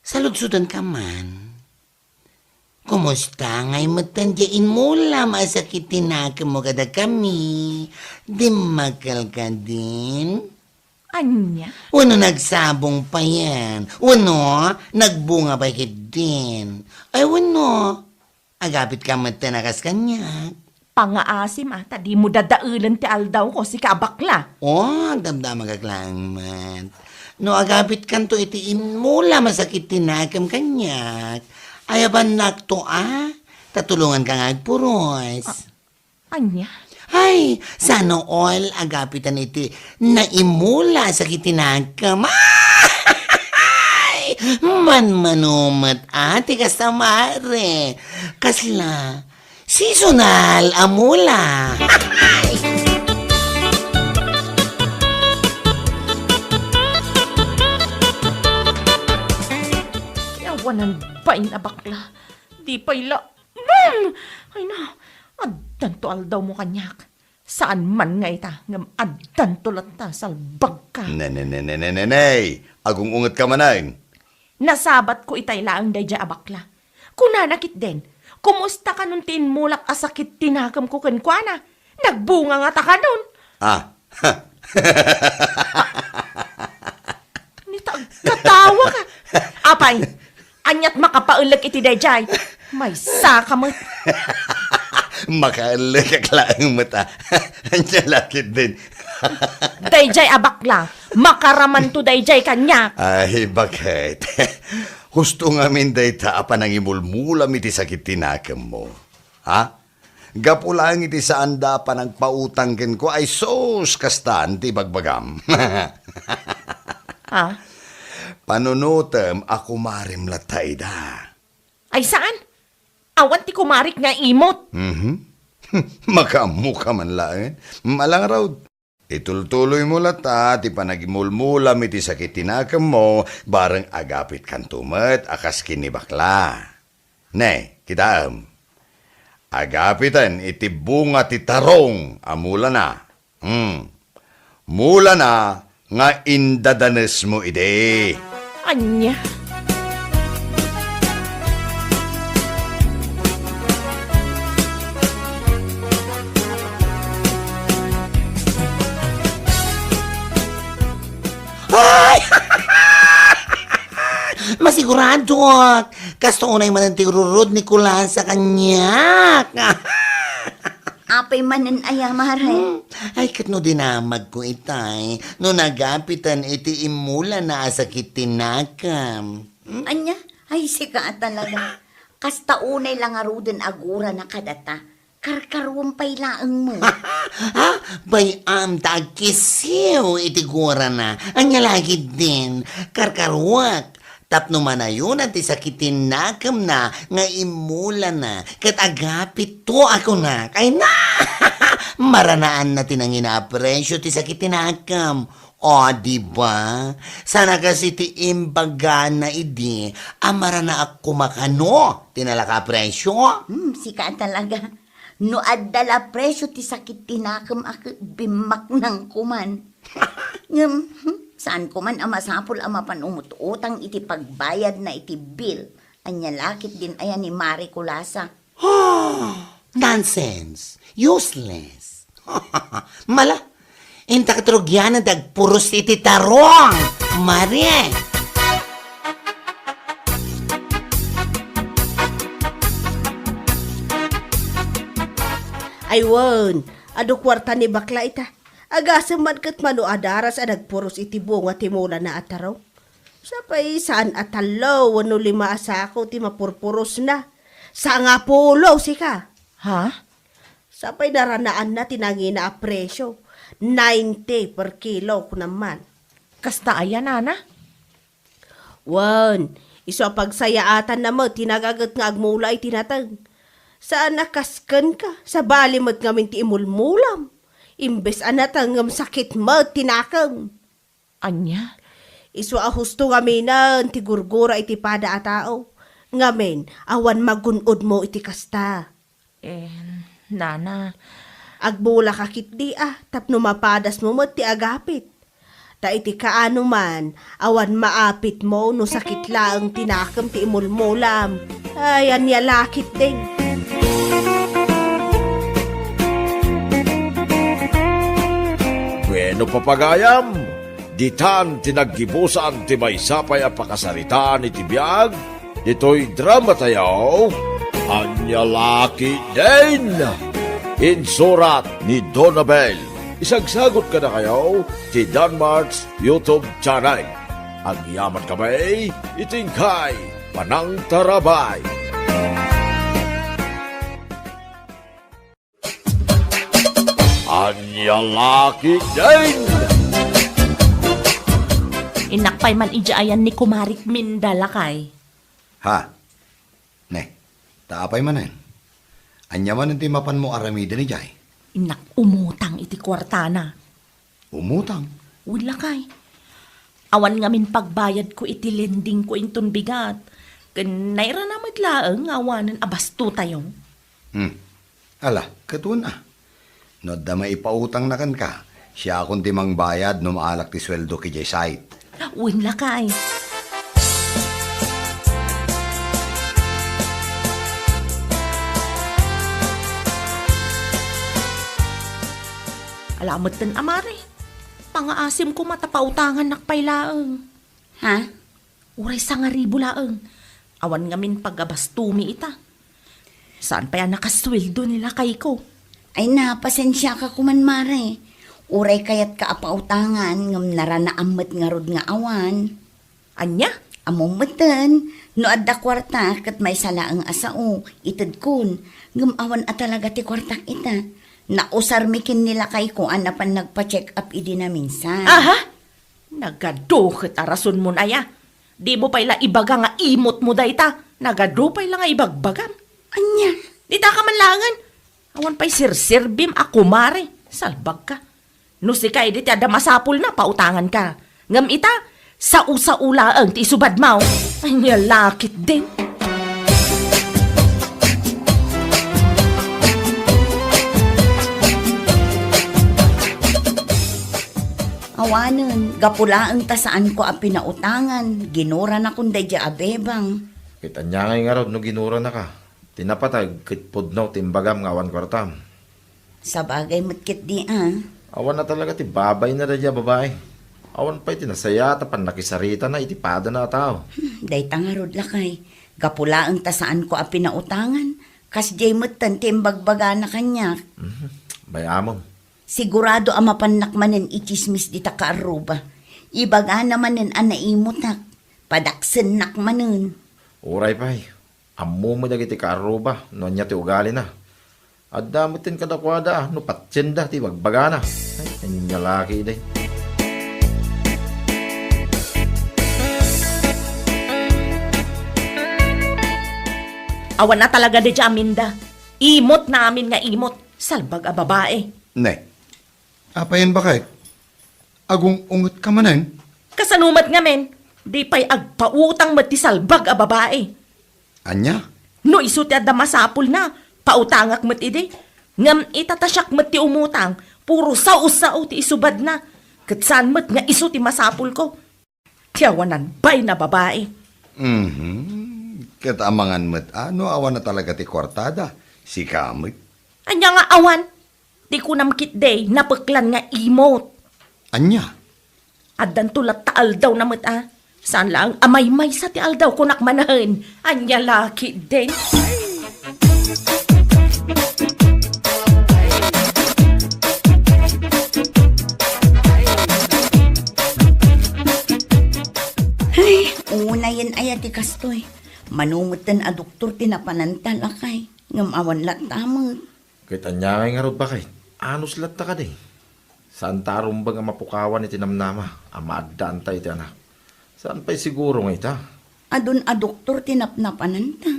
Saludsodenka man. Kumusta ngay metten diay immulam a sakit ti nakemmo kadakami? Dimmakkel kadin? Ania? Wenno nagsabong payen? Wenno nagbunga pay ketdin? Ay, wenno? Agapitka metten a kas kaniak. Pangaasim a, ta dimo dadaelen ti aldawko, sika a bakla. Oh, agdamdamagak laeng met. No agapitkanto iti immulam a sakit ti nakem kaniak, ayabannakto a, ta tulonganka nga agpuros. A-, ania? Ay, sana all agapitan iti naimula a sakit ti nakem. Ay, manmano met a ti kasta, mare. Kasla, seasonal a mula. Awanan bain a bakla. Di pay la, hmm! Ay na, addanto aldawmo kaniak. Saan man nga ita, ngem addanto latta, salbagka. Ne, ne, ne, ne, ne, ne, ne. Agung-ungetka manen. Nasabatko itay laeng daydiay a bakla. Kunana ketdin, kumusta kanon ti inmulak a sakit ti nakemko kenkuana? Nagbunga ngata kanon? Ah. Ni ta agkatawaka. Apay, aniat makapaellek iti daydiay? Maysa ka met. Makaellekak laeng met a. Ania la ketdin? Daydiay a bakla, makaramanto daydiay kaniak. Ay, baket. Husto ngamin dayta a panangimulmulam iti sakit ti nakemmo. Ha? Gapu laeng iti saanda a panagpautang kenko, ay sus, kastan ti ibagbagam. Ha? Panunotem a kumarem latta ida. Ay saan? Awan ti kumarik nga imot. Mhm. Makaammo ka man laeng. Malangarod. Itultuloymo latta ti panagimulmulam iti sakit ti nakemmo, bareng agapitkanto met a kas ken ni bakla. Ne, kitaem. Agapiten iti bunga ti tarong a mulana. Hmm. Mulana nga indadanesmo idi. Ania? Ay! Masiguradok! Kasta unay manen ti rurod ni Kulasa kaniak. Apay manen aya, Mare? Hmm. Ay, ket no dinamagko itay, no nagapiten iti immulana a sakit ti nakam. Hmm? Ania? Ay, sika a talaga. Kasta unay la ngaruden a gurana kadata. Karkaruam pay laeng met. Ha? Bay-am ta agkisiw iti gurana. Ania la ketdin? Karkaruak. Tapno manayonan ti sakit ti nakemna nga immulana ket agapitto a kunak. Ay na! Maranaanna ti nangina a presio ti sakit ti nakem. O, di ba? Saan a kas iti imbagana idi a maranaak koma kano ti nalaka a presio? Hmm, sika talaga. No adda la presio ti sakit ti nakem a ke-, bimmaknang koman. Ngem, hmm, saan koman a masapul a mapan umut-utang iti pagbayadna iti bill. Ania la ketdin aya ni Mare Kulasa? Nonsense! Useless! Mala, inta ket rugianan ti agpuros iti tarong! Mare! Ay wen, adu kuarta ni bakla ita. Agasem man ket mano a daras a nagpuros iti bunga ti mulana a tarong. Sapay saan a tallo wenno lima a sako ti mapurpurosna. Sangapulo, sika. Ha? Sapay naranaanna ti nangina a presio, ninety per kilo, kunam man. Kasta aya, nana? Wen, isu a pagsayaatanna met ti nagaget nga agmula iti nateng. Saan a kas kenka, sabali met ngamin ti imulmulam. Imbes a nateng ngem sakit met ti nakem. Ania? Isu a husto ngaminen ti gurgura iti pada a tao. Ngamin, awan magun-odmo iti kasta. Eh, nana. Agmulaka ketdi a, tapno mapadasmo met ti agapit. Ta iti kaano man, awan maapitmo no sakit laeng ti nakem ti imulmulam. Ay, ania la ketdin. Bueno, papagayam, ditan ti naggibusan ti maysa pay a pakasaritaan iti biag ditoy dramatayo, Ania la ketdin? Insurat ni Donabel. Isagsagot kadakayo ti Danmart's YouTube channel. Agyamankami iti inkay panangtarabay. Ania la ketdin? Innak pay man idiay ayan ni Kumarik Minda, lakay. Ha? Ne, ta apay manen? Ania manen ti mapanmo aramiden idiay? Innak umutang iti kuartana. Umutang? Wen, lakay. Awan ngamin pagbayadko iti lendingko inton bigat. Ken nairana met laeng nga awanen a bastotayo. Hmm. Ala, ket wen a. No adda maipautangna kenka, siakon ti mangbayad no maalak ti sueldo idiay site. Wen, lakay. Ala metten a, Mare. Pangaasim koma ta pautangannak pay laeng. Ha? Uray sangaribu laeng. Awan ngamin pagabastomi ita. Saan pay a nakasueldo ni lakayko? Ay, na, pasensiaka koman, mare. Uray kayatka a pautangan, ngem naranaam met ngarud nga awan. Ania? Ammom metten, no adda kuarta, ket maysa laeng a sao, itedkon. Ngem awan a talaga ti kuartak ita. Nausarmi ken ni lakayko a napan nagpa-check up idi naminsan. Aha? Nagadu ket a rasonmon aya. Dimo pay la ibaga nga imotmo dayta. Nagadu pay la nga ibagbagam. Ania? Dita ka man laengen. Awan pay serserbim a kumare. Salbagka. No sika idi ti adda masapulna, pautanganka. Ngem ita, sao-sao laeng ti isubadmo. Ania la ketdin? Awanen, gapu laeng ta saanko a pinautangan, ginuranakon daydiay a bebang. Ket ania ngay ngarud no ginuranaka? Ti napateg ket pudno ti imbagam nga awan kuartam. Sabagay met ketdi a. Awan a talaga ti babayna daydiay a babai. Awan pay ti nasayaat a pannakisaritana iti padana a tao. Hmm, dayta ngarud, lakay. Gapu laeng ta saanko a pinautangan, kasdiay metten ti imbagbagana kaniak. Mhm. Bay-amon. Sigurado a mapannak manen itsismis dita kaarruba. Ibagana manen a naimotak. Padaksennak manen. Uray pay. Ammo met dagiti kaarruba no ania ti ugalina. Adda metten kadakuada no patienda ti bagbagana. Ay, ania la ketdi. Awan a talaga daydiay a Minda. Imotna amin nga imot. Salbag a babai. Ne, apayen, baket? Agung-ungetka manen? Kasano met ngamin? Di pay agpautang met ti salbag a babai. Ania? No isu ti adda masapulna, pautangak met idi. Ngem ita ta siak met ti umutang, puro sao-sao ti isubadna. Ket saan met nga isu ti masapulko. Ti awanan bay na babai. Mhm. Ket amangan met a no awan a talaga ti kuartada, sika met. Ania nga awan? Ti kunam ketdi, napeklan nga imot. Ania? Addanto latta aldawna met a. Saan laeng a maymaysa ti aldaw, kunak manen. Ania la ketdin? Ay, unayen aya ti kastoy. Mano metten a doktor ti napananta, lakay. Ngem awan latta met. Ket ania ngay ngarud, baket? Anus latta kadi? Saanta a rumbeng a mapukawan iti namnama a maaddaanta iti anak. Saan pay siguro nga ita? Adun a doktor ti napnapananta.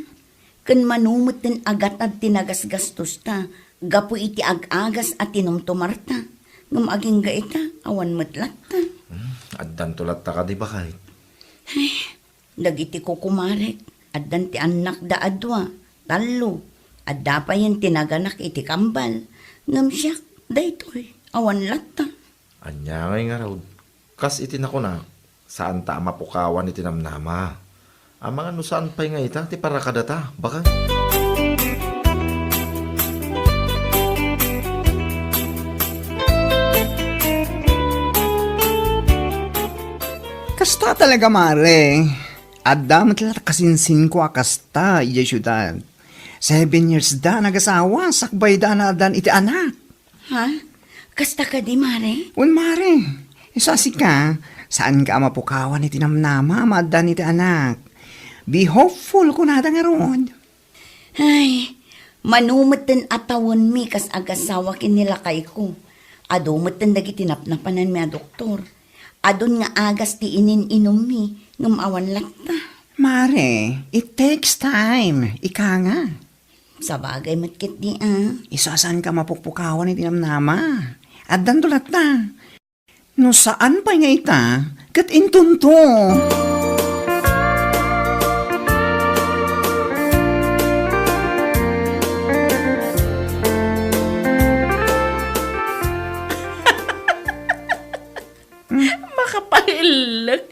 Ken mano metten a gatad ti nagasgastosta gapu iti ag-agas a tinumtumarta. Ngem agingga ita, awan met latta. Hmm, addanto latta kadi, baket? Ay, Dagiti kukumarek, addan ti annakda a dua, tallo. Adda payen ti naganak iti kambal. Ngem siak, daytoy, awan latta. Ania ngay ngarud? Kas iti nakunak, saanta a mapukawan iti namnama. Amangan no saan pay nga ita ti parakadata, baket? Kasta talaga, mare. Adda met la kasinsinko a kasta idiay siudad. Seven years da nagasawa, sakbay da naaddan iti anak. Ha? Kasta kadi, mare? Wen, mare. Isu a sika, saanka a mapukawan iti namnama a maaddan iti anak. Be hopeful, kunada ngarud. Ay, mano metten a tawenmi kas agasawa ken ni lakayko. Adu metten dagiti napnapananmi a doktor. Adun nga agas ti inin-inummi, ngem awan latta. Mare, it takes time. Ika nga. Sabagay met ketdi a. Isu a saanka mapukpukawan iti namnama. Addanto latta. No saan pay nga ita, ket intonto. Makapaillek.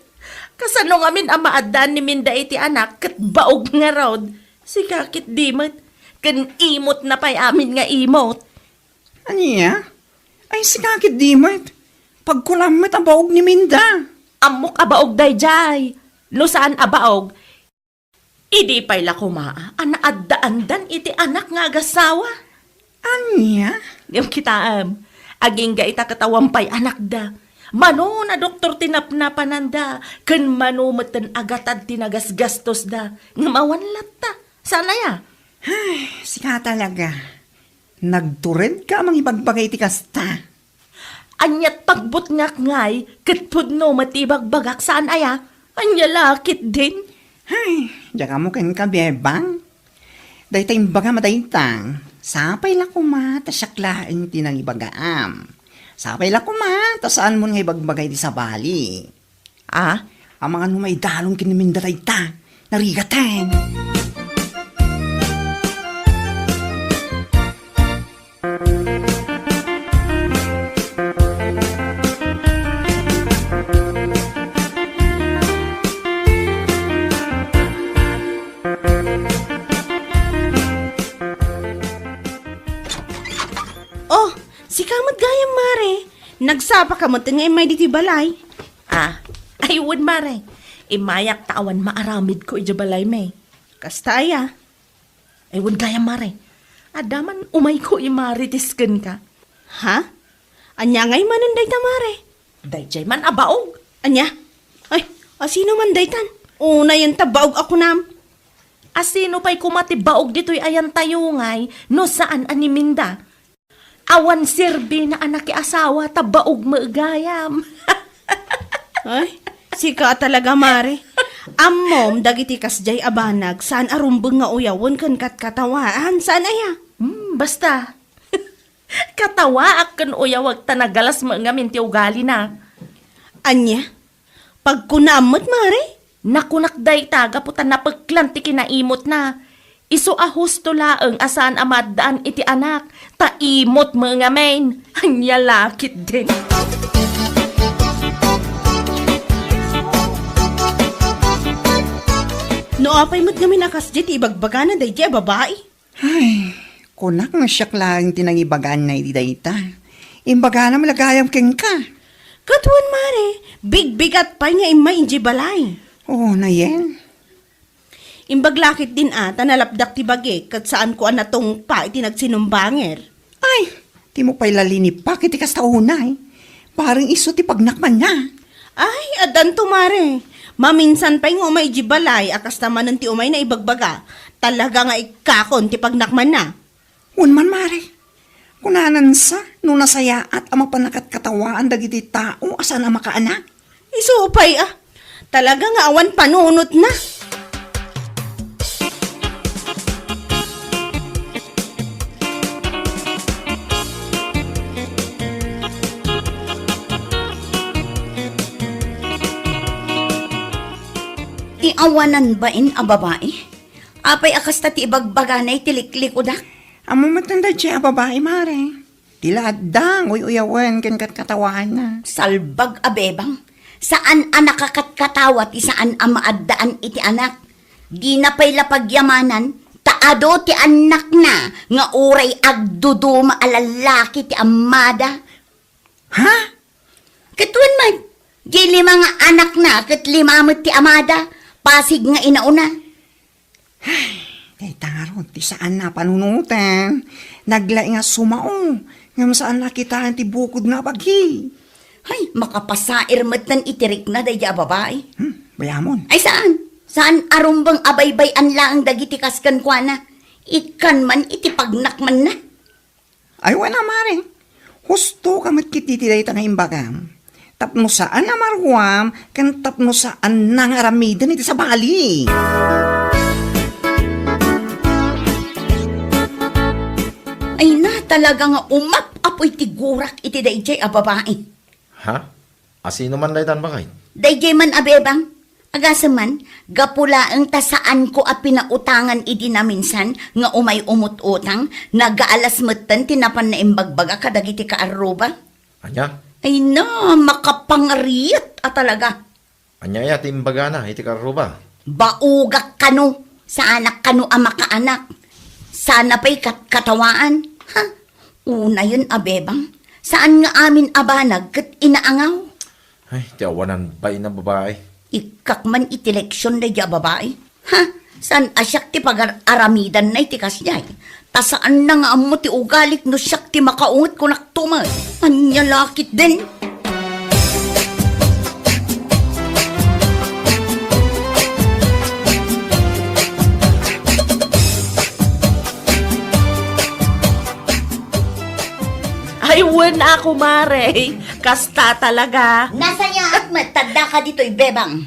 Kasano ngamin a maaddan ni Minda iti anak ket baog ngarud? Sika ketdi met. Ken imotna pay amin nga imot. Ania? Ay, sika ketdi met. Pagkulam met a baog ni Minda. Ammok a baog daydiay. No saan a baog, Idi pay la koma a naaddaandan iti anak nga agasawa. Ania? Ngem kitaem, agingga ita ket awan pay anakda. Mano a doktor ti napnapananda, ken mano metten a gatad ti nagasgastosda. Ngem awan latta. Saan aya? Ay, sika talaga. Nagturedka a mangibagbaga iti kasta. Ania't pagbutngak ngay, ket pudno met ti ibagbagak saan aya? Ania la ketdin? Ay, diak ammo kenka, Bebang. Dayta imbagam a dayta, sapay la koma ta siak laeng ti nangibagaam. Sapay la koma ta saanmon nga ibagbaga iti sabali. Ah? Amangan no maidalon ken ni Minda dayta. Narigaten. Oh, sika met gayam, Mare. Nagsapaka met nga immay ditoy balay. Ah, ay wen, Mare. Immayak ta awan maaramidko idiay balaymi. Kasta aya? Ay wen gayam, Mare. Adda man umayko imarites kenka. Ha? Ania ngay manen dayta, Mare? Daydiay man a baog. Ania? Ay, asino man daytan? Unayen ta baog a kunam. Asino pay koma ti baog ditoy ayantayo ngay no saan a ni Minda? Awan serbina a nakiasawa ta baog met gayam. Ay, sika talaga, Mare. Ammom, dagiti kasdiay a banag, saan a rumbeng nga uyawen ken katkatawaan, saan aya? Hmm, basta. Katawaak ken uyawek ta nagalas met ngamin ti ugalina. Ania? Pagkunaam met, Mare? Nakunak dayta gapu ta napeklan ti kinaimotna. Isu a husto laeng a saan a maaddaan iti anak, ta imot met ngamin. Ania la ketdin? No apay met ngamin a kasdiay ti ibagbagana daydiay a babai? Ay, kunak no siak laeng ti nangibagaanna iti dayta. Imbagana met la gayam kenka. Ket wen, Mare, bigbigat pay nga immay idiay balay. Oo, nayen. Imbag la ketdin a, ta nalapdak ti bagik, ket saanko a natungpa iti nagsinumbanger. Ay, dimo pay la linipak iti kasta unay. Bareng isu ti pagnakmanna. Ay, addanto, Mare. Maminsan pay nga umay idiay balay a kasta manen ti umayna ibagbaga. Talaga nga ikkakon ti pagnakmanna. Wen man, Mare. Kunanansa no nasayaat a mapan a katkatawaan dagiti tao a saan a makaanak. Isu pay a. Talaga nga awan panunotna. Ti awanan bain a babai? Apay a kasta ti ibagbagana iti liklikudak? Ammo met daydiay a babai, Mare. Ti la adda nga uy-uyawen ken katkatawaanna. Salbag a bebang. Saan a nakakatkatawa ti saan a maaddaan iti anak. Dina pay la pagyamanan, ta adu ti annakna nga uray agduduma a lallaki ti ammada. Ha? Ket wen met, di lima nga anakna ket lima met ti amada, pasig nga inauna. Ay, dayta ngarud ti saan a panunoten. Naglaing a sumao, ngem saan a kitaen ti bukod nga bagi. Ay, makapasair metten iti rikna daydiay a babai. Hmm, bayamon. Ay, saan? Saan a rumbeng a baybay-an laeng dagiti kas kenkuana. Ikkan man iti pagnakmanna. Ay, wen a, Mare. Husto ka met ketdi ti dayta nga imbagam. Tapno saan a maruam, ken tapno saan nga aramiden iti sabali. Ay na, talaga nga umap-apoy ti gurak iti daydiay a babai. Ha? Asino man daytan, baket? Daydiay man a bebang. Agasem man, gapu laeng ta saanko a pinautangan idi naminsan nga umay umut-utang, nagaalas metten ti napan naimbagbaga kadagiti kaarruba. Ania? Ay na, makapangariet a talaga. Ania aya ti imbagana iti kaarruba? Baogak kano, saanak kano a makaanak. Sana pay kat-, katawaan. Ha? Unayen a bebang, saan nga amin a banag ket inaangaw. Ay, ti awanan bain a babai. Ikkak man iti leksion daydiay a babai. Ha? Saan a siak ti pagar-aramidanna iti kasdiay? Ta saanna nga ammo ti ugalik no siak ti makaunget kunakto met. Ania la ketdin? Ay, wen a, kumare. Kasta talaga. Nasayaat met ta addaka ditoy, Bebang.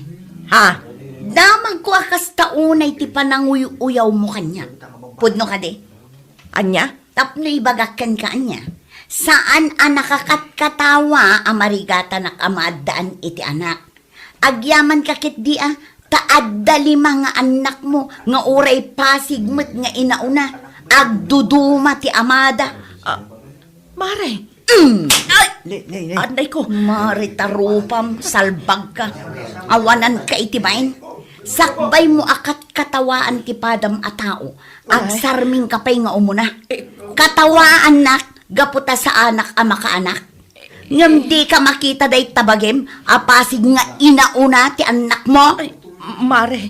Ha? Damagko a kasta unay ti pananguy-uyawmo kaniak. Pudno kadi? Ania? Tapno ibagak kenka ania, saan a nakakatkatawa a marigatanak a maaddaan iti anak. Agyamanka ketdi a, ta adda lima nga annakmo nga uray Pasig met nga inauna. Agduduma ti amada. Ah, mare. Mm. Ay! Nay, nay, nay. Anday ko. Mare, tarupam, salbagka. Awananka iti bain. Sakbaymo a katkatawaan ti padam a tao. Ay. Agsarmingka pay nga umuna. Eh. Katawaannak gapu ta saanak a makaanak. Ngem dika makita dayta bagim a Pasig nga inauna ti annakmo? Ay, mare,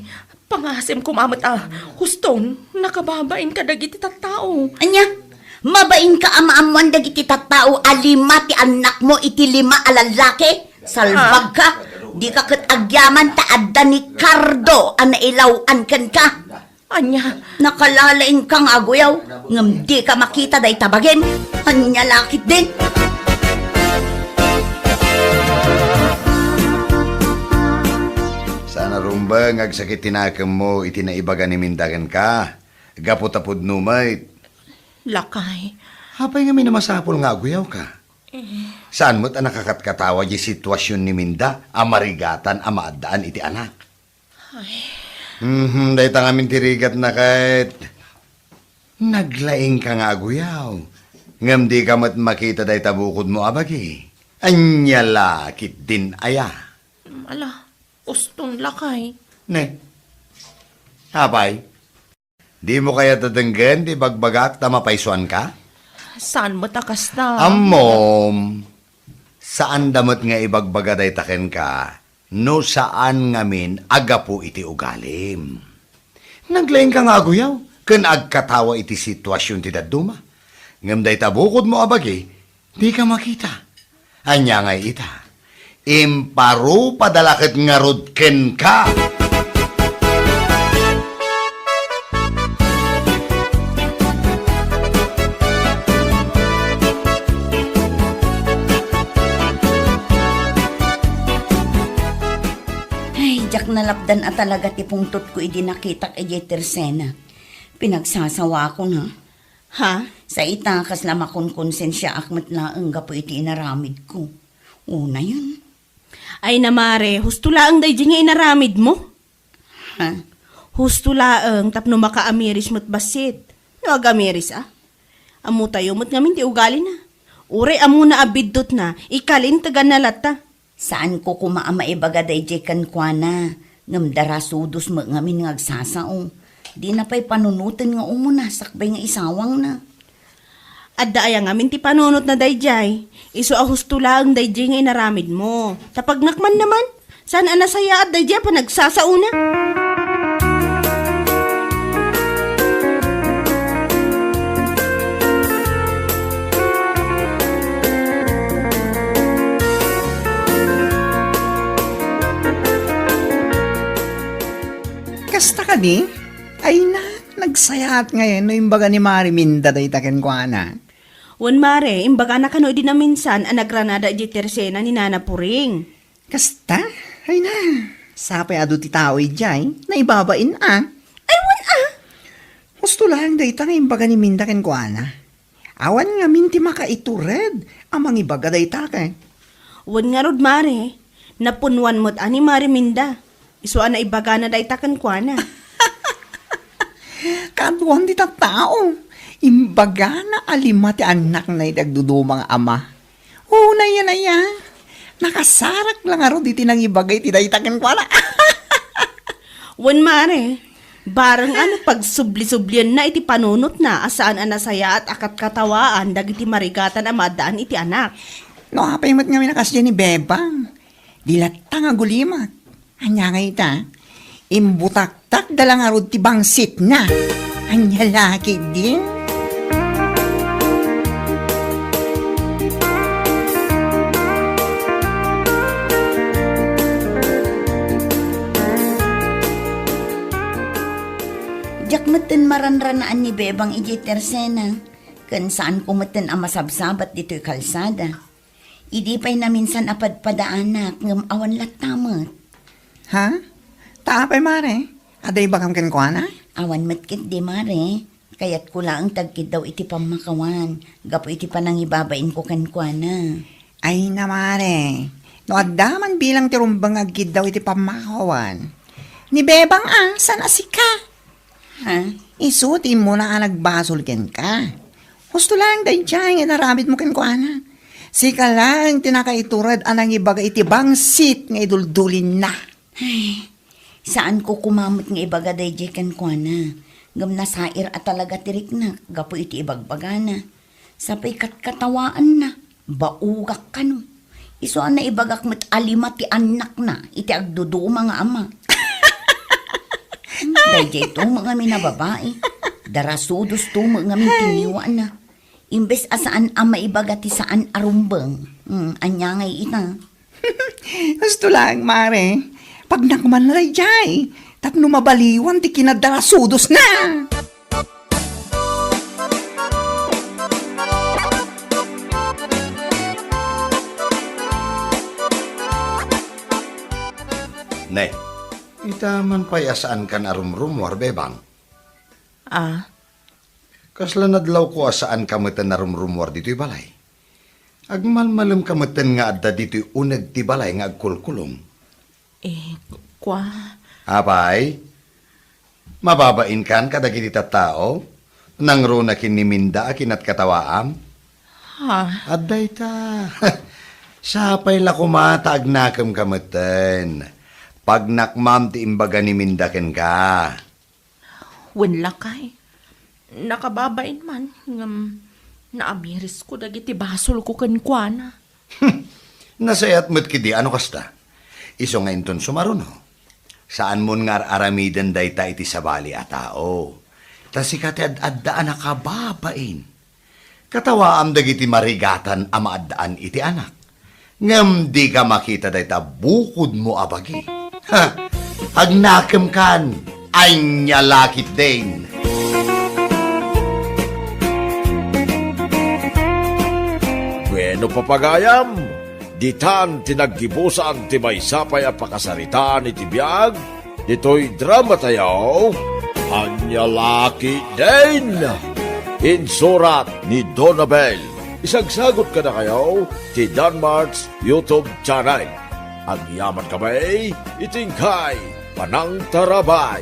pangasim koma met a huston, nakababain kadagiti tattao. Ania? Mabainka a maammoan dagiti tattao a lima ti annakmo iti lima a lallaki? Salbagka! Ah. Dika ket agyaman ta adda ni Cardo a nailaw-an kenka. Ania? Nakalalaingka nga aguyaw, ngem dika makita dayta bagim. Ania la ketdin? Saan a rumbeng nga agsakit ti nakemmo iti naibaga ni Minda kenka, gapu ta pudno met. Lakay. Apay ngamin a masapul nga aguyawka? Eh. Saan met a nakakatkatawa di sitwasion ni Minda a marigatan a maaddaan iti anak? Ay. Mhm, dayta ngamin ti rigatna ket naglaingka nga aguyaw. Ngem dika met makita dayta bukodmo a bagi. Ania la ketdin aya? Ala, uston lakay. Ne. Apay? Dimo kayat a denggen ti ibagbagak ta mapaysuanka? Saan met a kasta? Ammom, saanda met nga ibagbaga dayta kenka no saan ngamin a gapu iti ugalim. Naglaingka nga aguyaw ken agkatawa iti situasion ti dadduma. Ngem dayta bukodmo a bagi, dika makita. Ania ngay ita? Imparupada la ket ngarud kenka. Ay, diak nalapdan a talaga ti pungtotko idi nakitak idiay Tersena. Pinagsasawaakon, ha? Ha? Sa ita, kasla makonkonsensiaak met laeng gapu iti inaramidko. Unayen. Ay na, mare, husto laeng daydi nga inaramidmo. Ha? Husto laeng tapno makaamiris met bassit. No agamiris a? Ammotayo met ngamin ti ugalina. Uray ammona a biddutna, ikalinteganna latta. Saanko koma a maibaga daydiay kenkuana, ngem darasudos met ngamin nga agsasao. Dina pay panunoten nga umuna sakbay nga isawangna. Adda aya ngamin ti panunotna daydiay? Isu a husto laeng daydiay nga inaramidmo. Ta pagnak man naman, saan a nasayaat daydiay a panagsasaona? Kasta kadi? Ay na, nagsayaat ngayen no imbaga ni Mare Minda dayta kenkuana. Wen, mare, imbagana kano idi naminsan a nagranada idiay Tersena ni Nana Puring. Kasta? Ay na, sapay adu ti tao idiay, naibabain a. Ay, wen a! Husto laeng dayta nga imbaga ni Minda kenkuana. Awan ngamin ti makaitured a mangibaga dayta ket. Wen ngarud, mare, napunnuan met a ni Mare Minda. Isu a naibagana dayta kenkuana. Kaduan ti tattao. Imbagana a lima ti annakna iti agduduma nga ama. Unayen aya, nakasarak la ngarud iti nangibaga iti dayta kenkuana. Wen, mare, bareng a no pagsubli-sublienna iti panunotna a saan a nasayaat a katkatawaan dagiti marigatan a maaddaan iti anak. No apay met ngamin a kasdiay ni Bebang, di latta nga agulimek. Ania ngay ita? Imbutak Takda la ngarud ti bangsitna. Ania la ketdin? Diak metten maranranaan ni Bebang idiay tersena, ken saanko metten a masabsabat ditoy kalsada. Idi pay naminsan a padpadaanak, ngem awan latta met. Ha? Ta apay, mare? Adda ibagam kenkuana? Awan met ketdi, mare. Kayatko laeng ti agkiddaw iti pammakawan, gapu iti panangibabainko kenkuana. Ay na, mare. No adda man bilang ti rumbeng nga agkiddaw iti pammakawan, ni Bebang a, saan a sika? Ha? Isu ti immuna a nagbasol kenka. Husto laeng daydiay nga inaramidmo kenkuana. Sika laeng ti nakaitured a nangibaga iti bangsit nga iduldulinna. Ay, saanko koma met nga ibaga daydiay kenkuana. Ngem nasair a talaga ti riknak gapu iti ibagbagana. Sapay katkatawaanna, baugak kano. Isu a naibagak met a lima ti annakna iti agduduma nga ama. Hmm, daydiay to met ngamin a babai. Darasudos to met ngamin ti ngiwana. Imbes a saan a maibaga ti saan a rumbeng. Hmm, ania ngay ita? Husto laeng, mare. Pagnakmanna daydiay, tapno mabaliwan ti kinadarasudosna. Ne, ita man pay a saankan a rumrumuar, Bebang? Ah? Kasla nadlawko a saanka metten a rumrumuar ditoy balay. Agmalmalemka metten nga adda ditoy uneg ti balay nga agkulkulong. Eh, kua. Apay? Mababainkan kadagiti tattao? Nangruna ken ni Minda a kinatkatawaam? Ha? Adda ita. Sapay la koma ta agnakemka metten. Pagnakmam ti imbaga ni Minda kenka. Wen lakay. Nakababain man, ngem naamirisko dagiti basolko kenkuana. Nasayaat met ketdi a no kasta. Isu nga inton sumaruno, saanmon nga ar-aramiden dayta iti sabali a tao. Ta sika ti ad-adda a nakababain. Katawaam dagiti marigatan a maaddaan iti anak. Ngem dika makita dayta bukodmo a bagi. Ha! Agnakemkan! Ania la ketdin! Bueno, papagayam, ditan ti naggibusan ti maysa pay a pakasaritaan iti biag ditoy dramatayo, Ania la ketdin! Insurat ni Donabel. Isagsagut kadakayo ti Danmart's YouTube channel. Agyaman kami iti inkay panangtarabay.